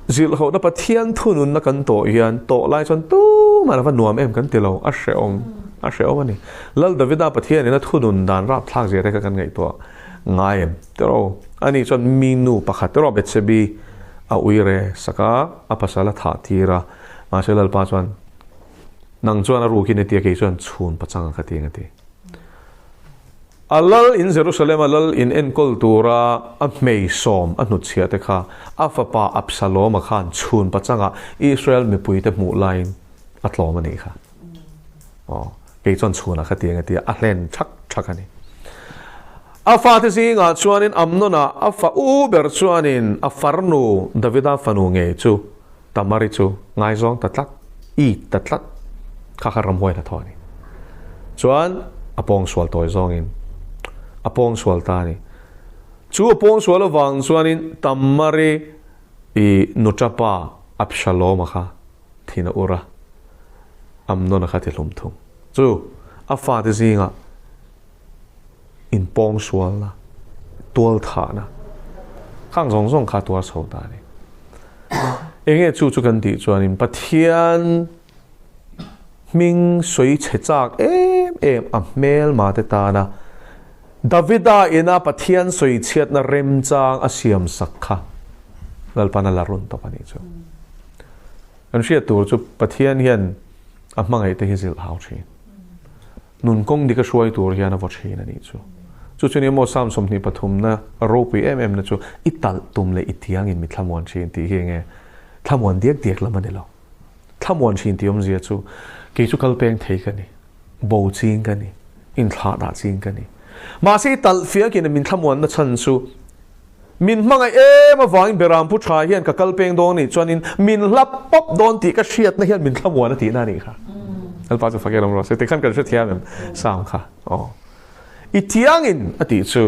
zilhlohna, Pathian thununna kan tawh hian tawh lai chuan tumah lova nuam em kan ti lo, a hrehawm, a hrehawm a ni. Lal Davida Pathianin a thunun dan rapthlak zia te kha kan ngaihtuah ngai em? Tiraw, ani chuan mi nu pakhat tiraw Bethsebi a uire sak a, a pasal a thah tir a, mahse Lalpa chuan nang chuan a rukin i ti a, kei chuan chhun pachang a ka ti ang a ti. A lal in Jerusalem a lal in enkawl tura a hmei sawm a hnutchhiah te kha a fapa Absalom-a khan chhun pachangah Israel mipuite hmuh laiin a tlawm a nih kha. Aw, kei chuan chhunah kha tiang a ti a, a hlen thak thak a ni. A fate zingah chuanin Amnona a fa u ber chuanin a farnu Davida fanu ngei chu Tamari chu ngaizawng ta tlat, it ta tlat kha kha ramhuai hnathawh a ni. Chuan a pawngsual tawi zawngin a pawngsual ta a ni. Chu a pawngsual avang chuanin Tamari i nuṭapa Absaloma kha thin a ur a, Amnona kha ti hlum thung. Chu a fate zingah inpawngsualna, tualthahna, khang zawng zawng kha tuar chho ta a ni. Enge chu chu kan tih chuanin Pathian hming sawi chhe chak em em a hmelma te tana Davida ina Pathian sawi chhiatna remchang a siam sak kha Lalpan a la run tawp a nih chu. Kan hriat tur chu Pathian hian a hmangaih te hi zilh hau thin. Nun kawng dik a hruai tur hian a vaw thin a nih chu. Chu chu ni maw Psalm 23 na ropui em em na chu i talh tum leh i tiangin mi thlamuan thin tih hi enge thlamuan diak diak lam a ni lo. Thlamuan thin tih awmzia chu kei chu kal peng thei ka ni, bo ching ka ni, inthlah dah ching ka ni. Mahse i talh fiakin min thlamuanna chhan chu Min hmangaih em avangin Beram Pu Tha hian ka kal peng dawn anih chuanin min hla pawp dawn tih ka hriatna hian min thlamuan a tihna anih kha. Lalpa chu fak em rawh se tikhan kan hrethiam em Sam kha aw. I tiangin a tih chu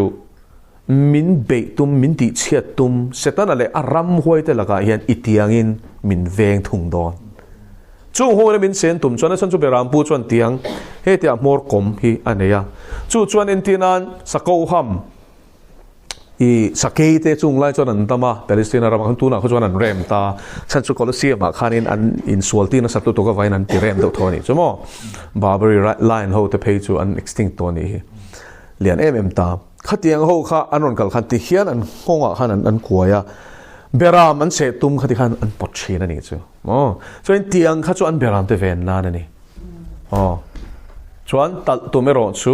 min beih tum min tih chhiat tum Setana leh a ram huaite lakah hian i tiangin min veng thung dawn. Chung hawina min chen tum chuan a chhan chu Beram Pu chuan tiang hetiah hmawr kawm hi a nei a. Chu chuan entirnan Sakoham I sakei te chung lai chuan an dam a, Palestina ramah khan tunah khaw chuan an rem ta. Chhan chu Colosseum ah khanin an insual tir nasa lutuk avangin an ti rem deuh tho a nih chu maw. Barbary lion ho te phei chu an extinct tawh a nih hi. Lian em em ta. Khatiang ho kha an rawn kal khan ti hian an nghawngah khan an kuai a. Beram an seh tum kha tikhan an pawt thin a nih chu. Maw? Chuan tiang kha chu an beram te ven nan a ni. Aw. Chuan talh tum erawh chu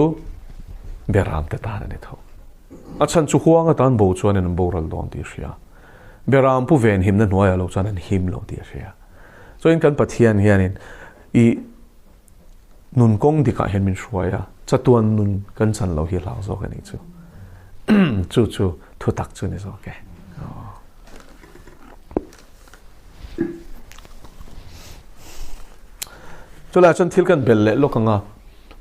beram te tan a ni tho. A chhan chu huang atan bo chuan an boral dawn tih a hria. Beram pu ven himna hnuaiah lo chuan an him lo tih a hria. Chuan kan Pathian hianin i nun kawng dikah hian min hruai a, chatuan nun kan chan lo hi a hlau zawk a nih chu. Chu chu thutak chu ni zawk e. Chulai chuan thil kan bel leh lawk ang a.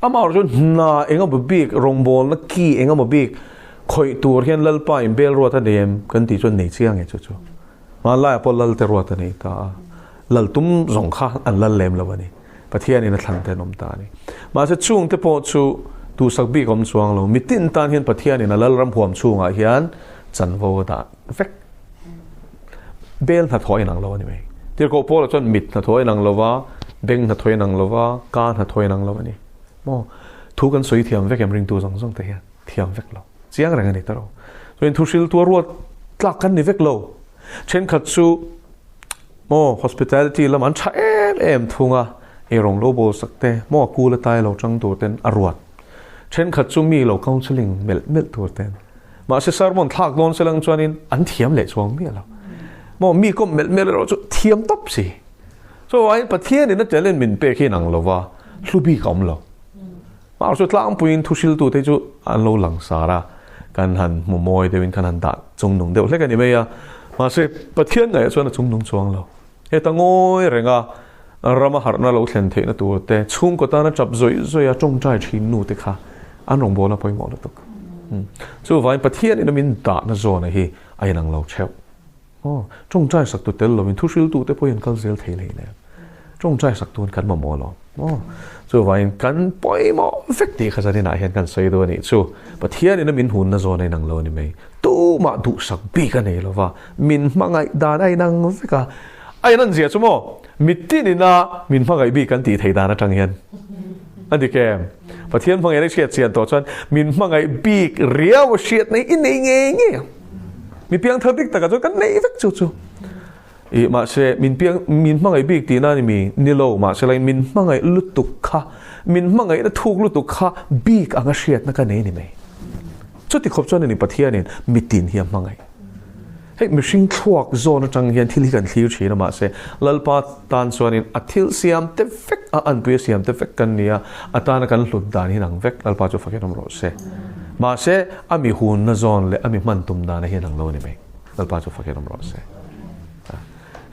Amah erawh chuan hna eng emaw bik, rawngbawlna ki eng emaw bik khawih tur hian Lalpa in bel ruat a nei em kan tih chuan nei chiang e chu chu. Hmanlaiah pawh lal te ruat a nei ta a, lal tum zawng kha an lal lem lo a ni. Pathianin a thlan te an awm ta a ni. Mahse chung te pawh chu duhsak bik awm chuang lo. Mitin tan hian Pathianin a lal ram huam chhungah hian chanvo a dah vek. Bel hnathawh a inang lo a ni mai. Tirhkoh Paula chuan mit hnathawh a inang lo va, beng hnathawh a inang lo va, ka hnathawh a inang lo a ni. Maw? Thu kan sawi thiam vek em ringtu zawng zawng te hian? Thiam vek lo. Chiang reng a ni ta lo. Chuan thu hriltu a ruat tlak kan ni vek lo. Thenkhat chu maw hospitality lam an tha em em thung a, eirawng lo bawl sak te, maw a kul atai lo tang tur ten a ruat. Thenkhat chu mi lo counselling melh melh tur ten. Mahse sermon thlak dawn se lang chuanin an thiam leh chuang miah lo. Maw mi kawm melh melh erawh chu thiam tawp si. Chuvangin Pathianin a talent min pek hi inang lova, hlu bik a awm lo. Mahse chu tlangpuiin thuhriltute chu an lo langsar a, kan han hmu mawi deuhin kan han dah chungnung deuh hlek a ni mai a. Mahse Pathian ngaihah chuan a chungnung chuang lo. Heta ngawi renga rama harhna lo thlen theihna tur te, chhungkaw tana tap zawih zawih a tawngtai thin nu te kha an rawngbawlna pawimawh lutuk. Chuvangin Pathianin a min dahna zawna hi a inang lo theuh. Aw, tawngtai saktu tel lovin thuhriltute pawhin kal zel thei leh leh. Tawngtai saktu an kan mamawh lo. Aw, chuvangin kan pawimawh vek tih kha zaninah hian kan sawi duh a nih chu. Pathianin a min hunna zawn a inang lo a ni mai. Tumah duhsak bik a nei lova, min hmangaih dan a inang vek a. A inan zia chu maw, mitin ina min hmangaih bik kan tih theih dan atang hian a dik em? Pathian hmangaihna hriat chian tawh chuan min hmangaih bik riau a hriat nei i nei ngei ngei ang. Mi piang thar dik takah chuan kan nei vek chu chu. I mahse min piang min hmangaih bik tihna ni mi ni lo mahse lai min hmangaih lutuk kha min hmangaihna thuk lutuk kha bik anga hriatna ka nei ni mai. Chuti khawp chuan ani Pathianin mitin hi a hmangaih. Hei mihring thluak zawn atang hian thil hi kan thlir thin a mahse Lalpa tan chuanin a thil siam te vek a anpui a siam te vek kan ni a a tana kan hlut dan hi nang vek Lalpa chu fakin awm rawh se. Mahse a mi hunna zawn leh a mi hman tum dana hian ang lo a ni mai. Lalpa chu fakin awm rawh se.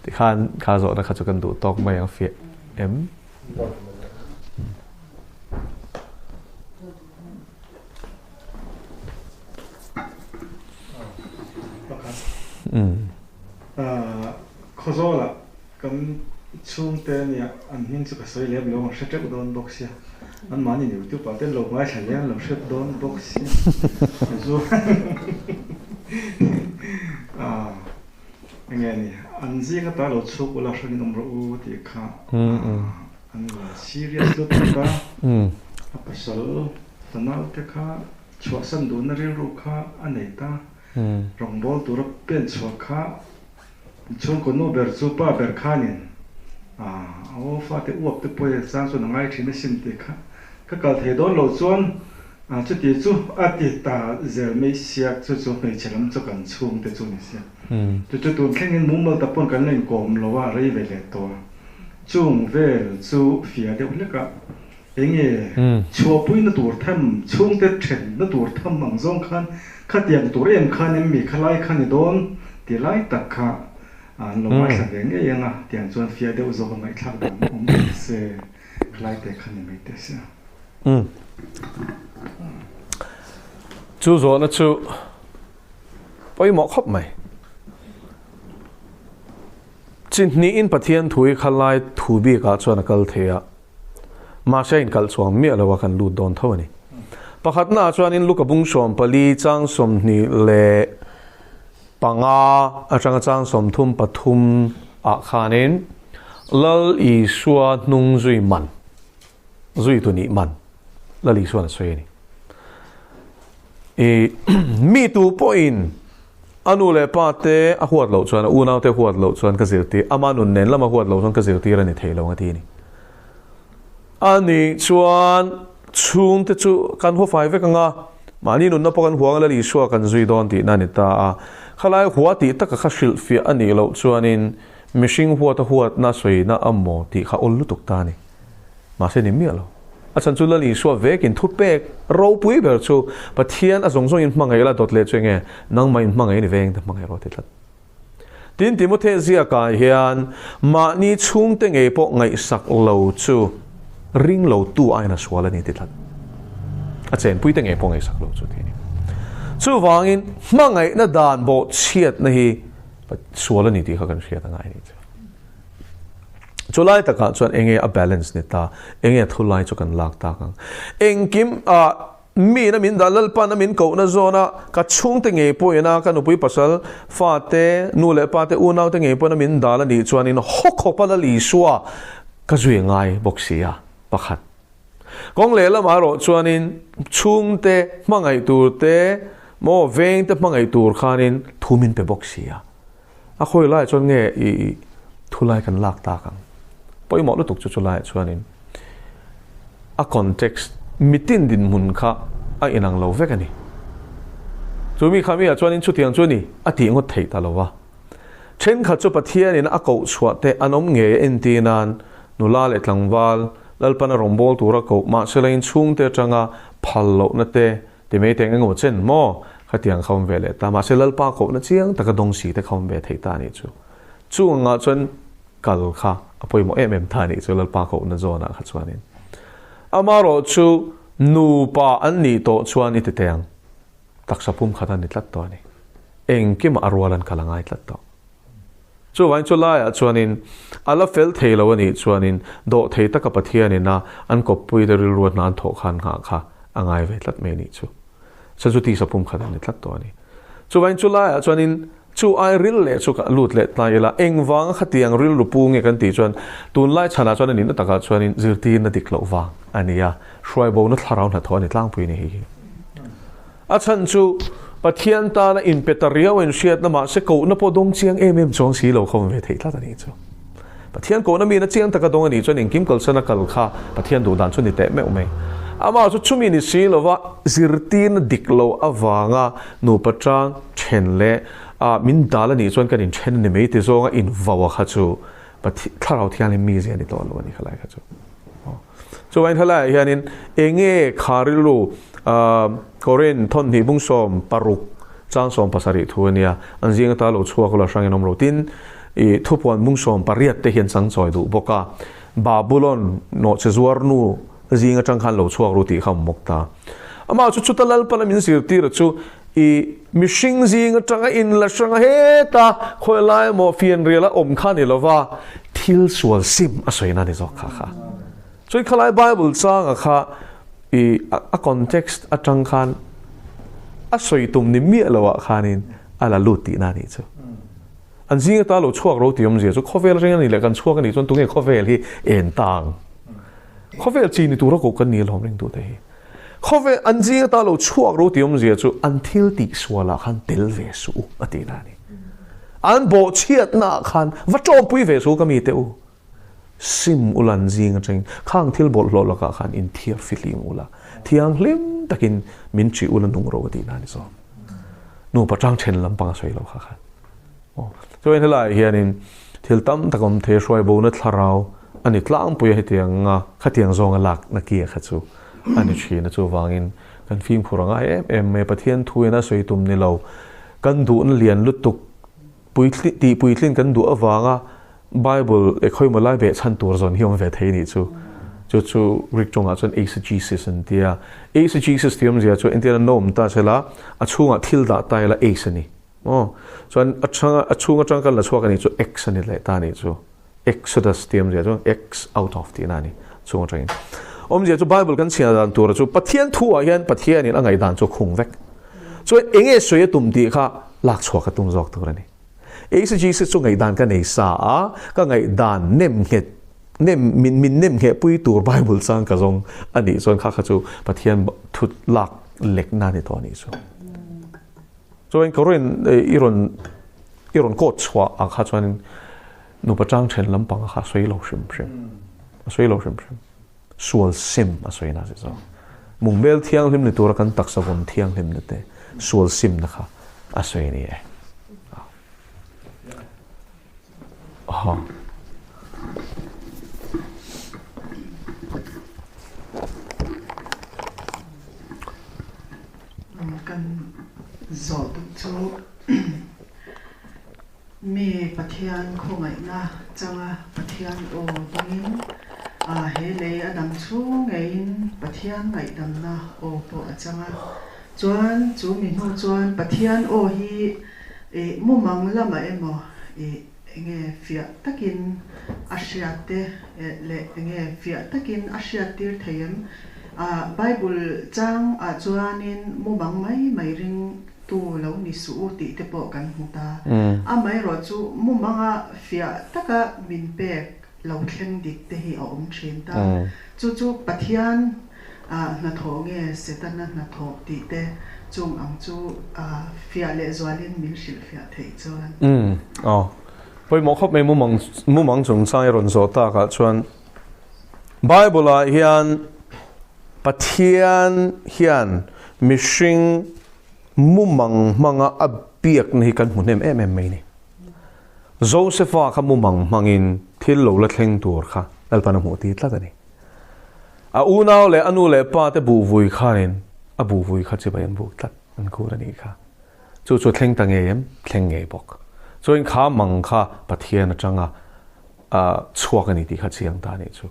Tikhan kha zawhna kha chu kan duh tawk mai ang fiah em? Pakhat. Khawzawlah kan chhungte nia an hming chu ka sawi lem lo ang hre teuh dawn bawk sia. Anmahni YouTube ah te an lo ngaithla leh an lo hre dawn bawk sia. Chu enge ni an zing ata lo chhuk ula hranin awm rawh u tih kha an la serious lutuk a. A pasal fanau te kha chhuahsan duhna rilru kha a nei ta. Rawngbâwl tura pen chhuah kha chhungkaw nu ber chu pa ber khanin a aw fate uap te pawh chang chuan a ngai thin asin tih kha ka kal thei dawn lo chuan chuti chu a ti ta zel mai sia chu chu hmeichhe lam chu kan chhungte chu ni sia chu chu tun thlengin mumal tak pawn kan la inkawm lo a rei ve leh tawh a chung vel chu fia deuh hlek a. Enge chhuahpuina tur tham, chhungte thenna tur tham ang zawng khan khatiang tur em khan em mi khalai kha ni dawn ti lai tak kha an lo ngaithla ve ngei ang a, tiang chuan fiah deuh zawk a ngaihthlak dan awm teh se, khalai te kha ni mai teh sia. Chu zawhna chu pawimawh khawp mai. Chi hnihin Pathian thu hi khalai thu bikah chuan a kal thei a. Mahse a inkalh chuang miah lo a kan lut dawn tho a ni. Pakhatnaah chuanin Luka bung 14 chang 25 atanga chang 33 ah khanin Lal Isua hnung zui man, zui tu nih man Lal Isuan a sawi a ni. I mi tu pawhin. A nu leh pa te a huat loh chuan, a unau te huat loh chuan ka zirtir, ama nun nen lama huat loh chuan ka zirtir a ni thei lo a ti a ni. A nih chuan chhungte chu kan haw fai vek ang a, mahni nunna pawh kan huang a Lal Isua kan zui dawn tihna a ni ta a. Khalai hua tih taka kha hrilhfiah a nih loh chuanin mihring huata huatna sawina a maw tih kha awl lutuk ta a ni. Mahse ni miah lo. A chhan chu Lal Isua vekin thupek ropui ber chu Pathian a zawng zawngin hmangaih la dawt leh chu enge nangmah in hmangaih a ni veng te hmangaih rawh ti tlat. Tin Timothe ziakah hian mahni chhungte ngei pawh ngaihsak lo chu ring lo tu aiin a sual a ni ti tlat. A chenpuite ngei pawh ngaihsak lo chu ti a ni. Chuvangin hmangaihna dan bawhchhiatna hi sual a ni tih kha kan hriat a ngai a ni chu. Chulai takah chuan enge a balance ni ta, enge a thulai chu kan lak tak ang. Engkim ah mi na min dah Lalpan a min kohna zawn a, ka chhungte ngei pawhin a, ka nupui pasal, fate, nu leh pate, unaute ngei pawhin a min dal a nih chuanin haw khawpa Lal Isua ka zui ngai bawk si a, pakhat. Kawng lehlamah erawh chuanin chhungte hmangaih tur te maw vengte hmangaih tur khanin thu min pe bawk si a. A khawi laiah chuan nge i thu lai kan lak tak ang? Pawimawh lutuk chu chu laiah chuanin a context mitin dinhmun kha a inang lo vek a ni. Chu mi kha miah chuanin chutiang chu a ni a tih ngawt theih ta lo va. Thenkhat chu Pathianin a koh chhuah te an awm ngei a entir nan nula leh tlangval Lalpan a rawnbawl tura koh mahsela in chhungte atanga phal lohna te Ti mai teng engemaw chen maw? Khatiang kha awm ve leh ta. Mahse Lalpa kohna chiang taka dawng si te kha awm ve thei ta a nih chu. Chung angah chuan kal kha a pawimawh em em ta a nih chu Lalpa kohna zawnah kha chuanin. Amarawh chu nupa an nih tawh chuan i ti teng. Taksa pum khat a ni tlat tawh a ni. Engkimah a rual an kal a ngai tlat tawh. Chuvangin chu laiah chuanin a la fel thei lo a nih chuanin dawh thei taka Pathianin a an kawppuite rilru a hna an thawh khan nghah kha a ngai ve tlat mai a nih chu. Chuan chu tisa pum khat a ni tlat tawh a ni. Chuvangin chu laiah chuanin chu ai ril leh chu ka lut leh ta ila engvanga khatiang rilru pu nge kan tih chuan tunlai chhanah chuan a nihna takah chuanin zirtirna dik loh vang a ni a, hruaibona thlarau hnathawh a ni tlangpui a ni hei hi. A chhan chu Pathian tana inpe ta riau in hriatna mahse kohna pawh dawng chiang em em chuang si lo kha awm ve theih tlat a nih chu. Pathian kohna miin a chiang taka dawng a nih chuan engkim kalsan a kal kha Pathian duh dan chu ni teh meuh mai. Amah chu chumi ni si lova zirtirna dik lo avanga nupa tang then leh ah min dal a nih chuan kan inthen a ni mai ti zawnga invau a kha chu Pathian thlarau thianghlim mizia ni tawh lo a ni khalai kha chu. Chuvain helaiah hianin enge kha rilru Korin thawnhnih bung 16 chang 17 thu a nia, an zing ata lo chhuak ula hrangin awm lo. Tin, i thupuan bung 18 te hian chang chawi duh bawk a, Babulon nawhche zuar nu zing atang khan lo chhuak ru tih kha awm bawk ta. Amah chu chuta Lalpana min zirtir chu i mihring zing atanga in la hranga heta khawi lai emaw fianrial a awm kha ni lova thil sual sim a sawi na ni zawk kha kha. Chuan khalai Bible changa kha i a context atang khan a sawi tum ni miah lo ah khanin a la lut tihna a nih chu. An zing ata lo chhuak ro tih awmzia chu khawvel reng a nih leh kan chhuak a nih chuan tunge khawvel hi en tang. Khawvel chi ni tura koh kan ni alawm ringtu te hi. Khawvel an zing ata lo chhuak ro tih awmzia chu an thil tih sualah khan tel ve suh u a tihna a ni. An bawhchhiatna ah khan va tawmpui ve suh u ka mite u. Sim ula an zing atangin khang thil bawlhhlawh lakah khan inthiar fihlim ula, thianghlim takin min ṭih ula nung ro a tihna a ni zawk. Nupa tang then lampang a sawi lo kha khan. Chuan helaiah hianin thil tam tak awm thei hruai bona thlarau a ni tlangpui a hetiang a khatiang zawnga lakna kia kha chu a ni thin a chuvangin kan fimkhur a ngai em em mai a Pathian thuin a sawi tum ni lo kan duhna lian lutuk puitling tih puitlin kan duh avanga Bible e khawimaw lai beh chhan tur zawn hi awm ve thei a nih chu chu chu Greek tawngah chuan eisegesis an ti a eisegesis tih awmzia chu entirna nawm ta sela a chhungah thil dah ta ila eis a ni. Aw, chuan a chhanga a chhung atang kan la chhuak a nih chu X a ni leh ta a nih chu. Exodus tih awmzia chu X out of tihna a ni chhung atangin. Awmzia chu Bible kan chhiar dan tura chu Pathian thu ah hian Pathianin a ngaihdan chu a khung vek. Chuan enge sawi a tum tih kha lak chhuak a tum zawk tur a ni. Exegesis chu ngaihdan ka nei sa a, ka ngaihdan nem nghet nem min min nem ngheh pui tur Bible chang ka zawng a nih chuan kha kha chu Pathian thu lak lekna a ni tawh a nih chu. Chuan ka rawn i rawn i rawn kawt chhuah ah kha chuanin nupa chang then lampang a kha a sawi lo hrim hrim. A sawi lo hrim hrim. Sual sim a sawi na si zawk. Mungmel thianghlim ni tura kan taksa vawn thianghlim na te sual sim na kha a sawi a ni e. Ha. Kan zawh duh chu mi Pathian khawngaihna changa Pathian aw dawngin he lei a dam chhung ngeiin Pathian ngaihdamna aw pawh a chang a. Chuan chu mi hnu chuan Pathian aw hi mumang lamah emaw enge fiah takin a hriat te leh enge fiah takin a hriat tir thei em? Bible chang ah chuanin mumang mai mai ring tu lo ni suh u tih te pawh kan hmu ta. Amaherawh chu mumanga fiah taka min pek lo thleng dik te hi a awm thin ta. Chu chu Pathian hnathawh nge Setana hnathawh tih te chung ang chu fiah leh zualin min hrilhfiah theih chuan. Umm aw. Pawimawh khawp mai mumang mumang chungchang i rawn zawh takah chuan Bible ah hian Pathian hian mihring mumang hmanga a biakna hi kan hmu hnem em em mai ni. Josefa kha mumang hmangin thil lo la thleng tur kha Lalpan a hmuh tir tlat a ni. A unau leh a nu leh pa te buh vui khanin a buh vui kha chibai an buk tlat an kur a nih kha. Chu chu thleng ta ngei em? Thleng ngei bawk. Chuan kha mang kha Pathian atanga chhuak a ni tih kha chiang ta a nih chu.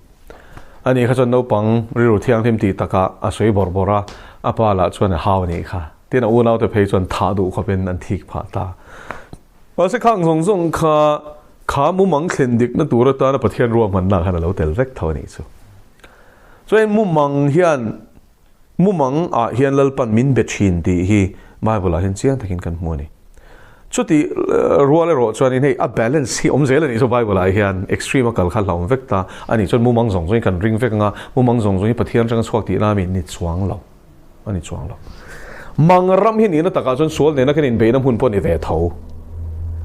Ani kha chuan naupang rilru thianghlim tih takah a sawi bawrh bawrh a, a pa lah chuan a hau a nih kha. Tin a unaute phei chuan thah duh khawpin an thik phah ta. Mahse khang zawng zawng kha kha mumang thlen dikna tur atana Pathian ruahmanna khan a lo tel vek tho a nih chu. Chuan mumang hian mumang ah hian Lalpan min be thin tih hi Bible ah hian chiang takin kan hmu a ni. Chuti rual erawh chuanin hei a balance hi awm zel a nih chu Bible ah hian extreme a kal kha hlauhawm vek ta a nih chuan mumang zawng zawngin kan ring vek anga mumang zawng zawngin Pathian atanga chhuak tihna ami ni chuang lo. A ni chuang lo. Mang ram hi nihna takah chuan sual nena kan inbeihna hmun pawh a ni ve tho.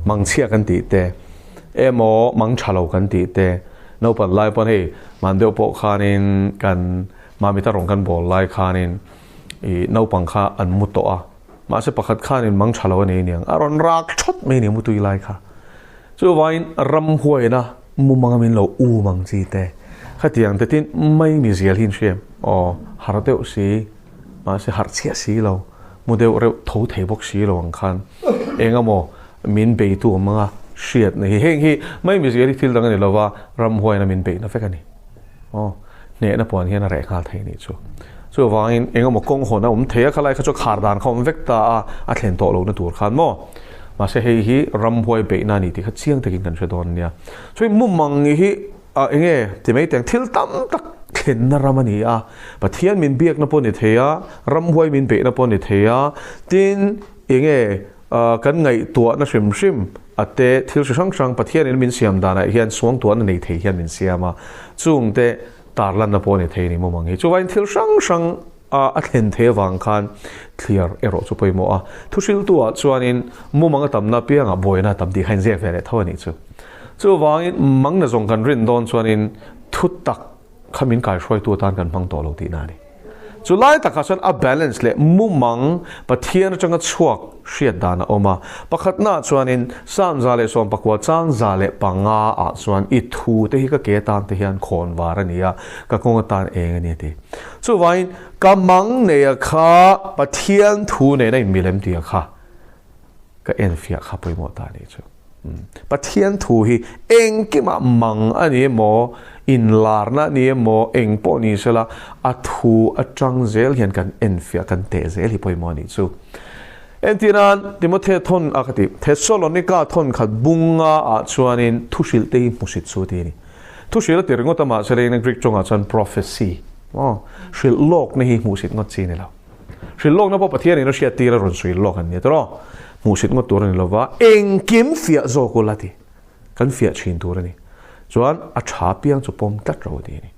Mang chhia kan tih te, emaw mang tha lo kan tih te, naupan lai pawn hei man deuh pawh khanin kan mamita rawng kan bawl lai khanin ih naupang kha an mu tawh a, mahse pakhat khanin mang tha lo a nei aniang, a rawn rak thawt mai a ni mutui lai kha. Chuvain ramhuaina mumanga min lo um ang chi te, khatiang te tin mai mi zial hi in hria em? Aw, harh deuh si, mahse harh chhiah si lo, mu deuh reuh tho thei bawk si lo ang khan eng emaw min beitu awm anga hriatna hi heng hi mai mi zial hi thil dang a ni lova, ramhuaina min beihna vek a ni. Aw, hnehna puan hian a reh nghal thei nih chu. Chuvangin eng emaw kawng hawn a awm thei a, khalai kha chu khar dan kha awm vek ta a, a thlen tawh lohna tur khan maw. Mahse hei hi ramhuai beihna a ni tih kha chiang takin kan hre dawn nia. Chumi mumang hi a eng nge ti mai teng thil tam tak thlenna ram a ni a, Pathian min biakna pawh a ni thei a, ramhuai min beihna pawh a ni thei a, tin eng nge kan ngaihtuahna hrim hrim a te thil hri hrang hrang Pathianin min siam danah hian suangtuahna nei thei hian min siam a, chungte tarlanna pawh a ni thei a ni mumang hi. Chuvangin thil hrang hrang a thlen thei avang khan thliar erawh chu pawimawh a. Thuhriltu-ah chuanin mumang a tamna apiangah buaina a tam tih kha inziak ve leh tho a nih chu. Chuvangin mangna zawng kan rin dawn chuanin thutak kha min kaihruaitu atan kan hmang tawh lo tihna a ni. Chu lai takah chuan a balance leh mumang Pathian atanga chhuak hriat dan a awm a. Pakhatnaah chuanin Psalm 119 chang 105 ah chuan i thu te hi ka ke atan te hian khawn var a ni a, ka kawng atan eng a ni a ti. Chuvangin ka mang neia kha Pathian thu nena inmilem tia kha ka enfiah kha pawimawh ta a nih chu. Pathian thu hi engkimah mang a ni emaw, inlarna a ni emaw, eng pawh ni sela, a thu atang zel hian kan enfiah, kan teh zel hi pawimawh a nih chu. Entirnan, Timothea thawn a ka ti, Thesalonika thawn khat bunga ah chuanin thuhrilh te hi hmusit chu ti a ni. Thuhrilh a ti ringawt a, mahse leng Greek tawngah chuan prophecy, aw, hrilh lawkna hi hmuhsit ngawt chi a ni lo. Hrilh lawkna pawh Pathianin a hriat tir a rawn sawi lawk an ni tawh. Hmuhsit ngawt tur a ni lova, engkim fiah zawk ula ti. Kan fiah thin tur a ni. Chuan a tha piang chu pawm tlat ro ti a ni.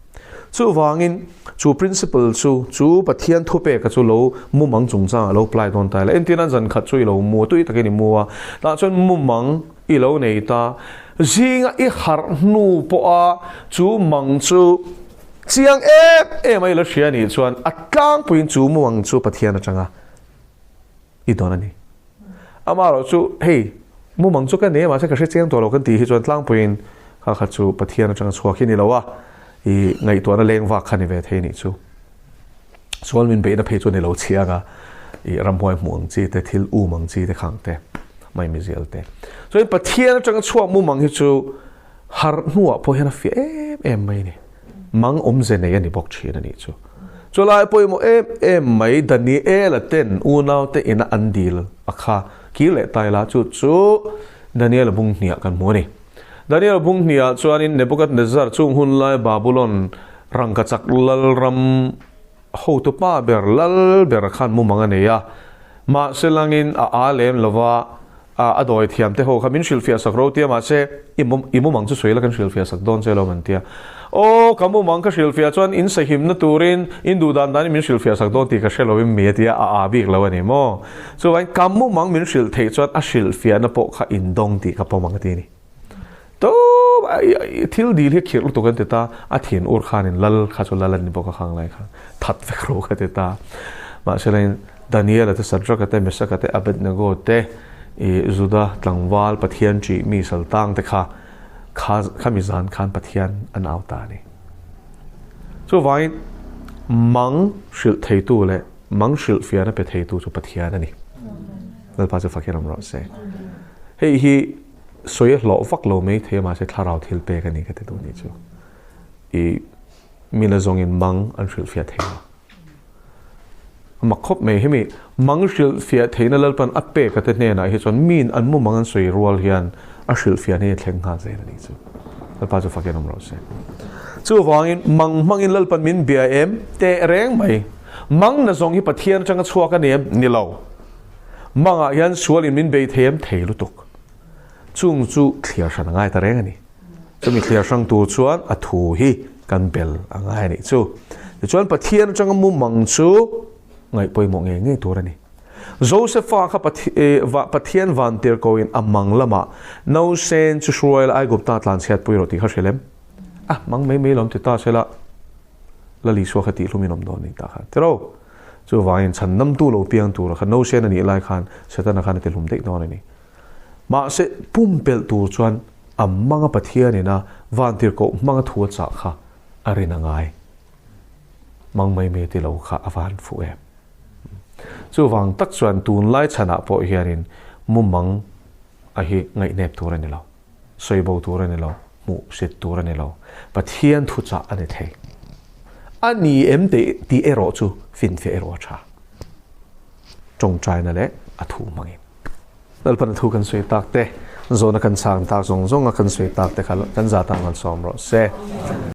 Chuvangin, chu principle chu, chu Pathian thupeka chu lo mumang chungchangah lo apply dawn ta ila. Entirnan zan khat chu i lo mu a, tui takin i mu a, tah chuan mumang i lo nei ta. Zinga i harh hnu pawha chu mang chu chiang em em a i la hria anih chuan a tlangpuiin chu mumang chu Pathian atanga i dawn a ni. Amaherawh chu hei mumang chu ka nei a mahse ka hre chiang tawh lo kan tih hi chuan tlangpuiin kha kha chu Pathian atanga chhuak hi ni lo a, i ngaihtuahna leng vak kha ni ve thei nih chu. Sual min beihna phei chu ni lo chiang a, i ramhuai hmuh ang chi te, thil um ang chi te khang te, mai mizial te. Chuan Pathian atanga chhuak mumang hi chu harh hnuah pawh hian a fiah em em mai a ni. Mang awmze nei a ni bawk thin a nih chu. Chulai pawimawh em em mai Daniela ten unaute ina an dil a kha kir leh ta ila chu chu Daniela bung hniah kan hmu a ni. Daniela bung hniah chuanin Nebuchadnezzar chung hun lai Babulon rangkachak lalram hotu pa ber lal ber khan mumang a nei a, mahse langin a a lem lova A a dawi thiam te ho kha min hrilhfiah sak ro tia mahse i i mumang chu sawi la kan hrilhfiah sak dawn che lo an tia. Aw ka mumang ka hrilhfiah chuan in sahimna turin in duh dan danin min hrilhfiah sak dawn tih ka hre lo in mi a tia a a bik lo a ni maw. Chuvangin ka mumang min hrilh theih chuan a hrilhfiahna pawh kha in dawng tih ka pawm ang a ti a ni. Tawp a thil dil hi khirh lutuk an ti ta a thin ur khanin lal kha chu lal an ni bawk a khang lai khan that vek ro kha ti ta. Mahse lain Daniela te Sadraka te Mesaka te Abednego te i Juda tlangval Pathian ṭih mi saltang te kha kha khami zan khan Pathian an au ta a ni. Chuvangin mang hrilh theitu leh mang hrilhfiahna pe theitu chu Pathian a ni. Lalpa chu fakhian awm rawh se. Hei hi sawi a hlawh vak lo mai thei a mahse thlarau thil pek a ni ka ti duh nih chu. I mina zawngin mang an hrilhfiah thei lo. A mak khawp mai hemi mang hrilhfiah theihna Lalpan a pek a te hnenah hi chuan min an mu mang an sawi rual hian a hrilhfiahna hi a thleng nghal zel a nih chu. Lalpa chu fakin awm rawh se. Chuvangin mang hmangin Lalpan min bia em teh reng mai. Mang na zawng hi Pathian atanga chhuak a ni em? Ni lo. Mangah hian sualin min bei thei em? Thei lutuk. Chung chu thliar hran a ngai ta reng a ni. Chumi thliar hrang tur chuan a thu hi kan bel a ngai a nih chu. Tichuan Pathian atanga mumang chu ngaih pawimawh ngei ngei tur a ni. Josefa kha Pathian vantir koin a mang lamah nausen chu hruai la Aigupta tlanchhiat pui rawh tih kha hrilh em? A mang mai mai lawm ti ta sela Lal Isua kha tihhlum in awm dawn ni ta kha tiro. Chuvangin chhandamtu lo piang tura kha nausen a nih lai khan Setana khan a tihlum daih dawn a ni. Mahse, pumpelh tur chuan a hmanga Pathianin a vantirhkoh hmanga thu a chah kha a rin a ngai. Mang mai mai ti lo kha a van fuh em. Chuvang tak chuan tunlai chhanah pawh hianin mumang a hi ngaihnep tur a ni lo, sawibo tur a ni lo, hmuhsit tur a ni lo. Pathian thuchah a ni thei. A ni em tih erawh chu finfiah erawh a tha. Tawngtaina leh a thu hmangin. Lalpan a thu kan sawi tak te, zawhna kan chhang tak zawng zawnga kan sawi tak te kha kan za tan kan sawm rawh se.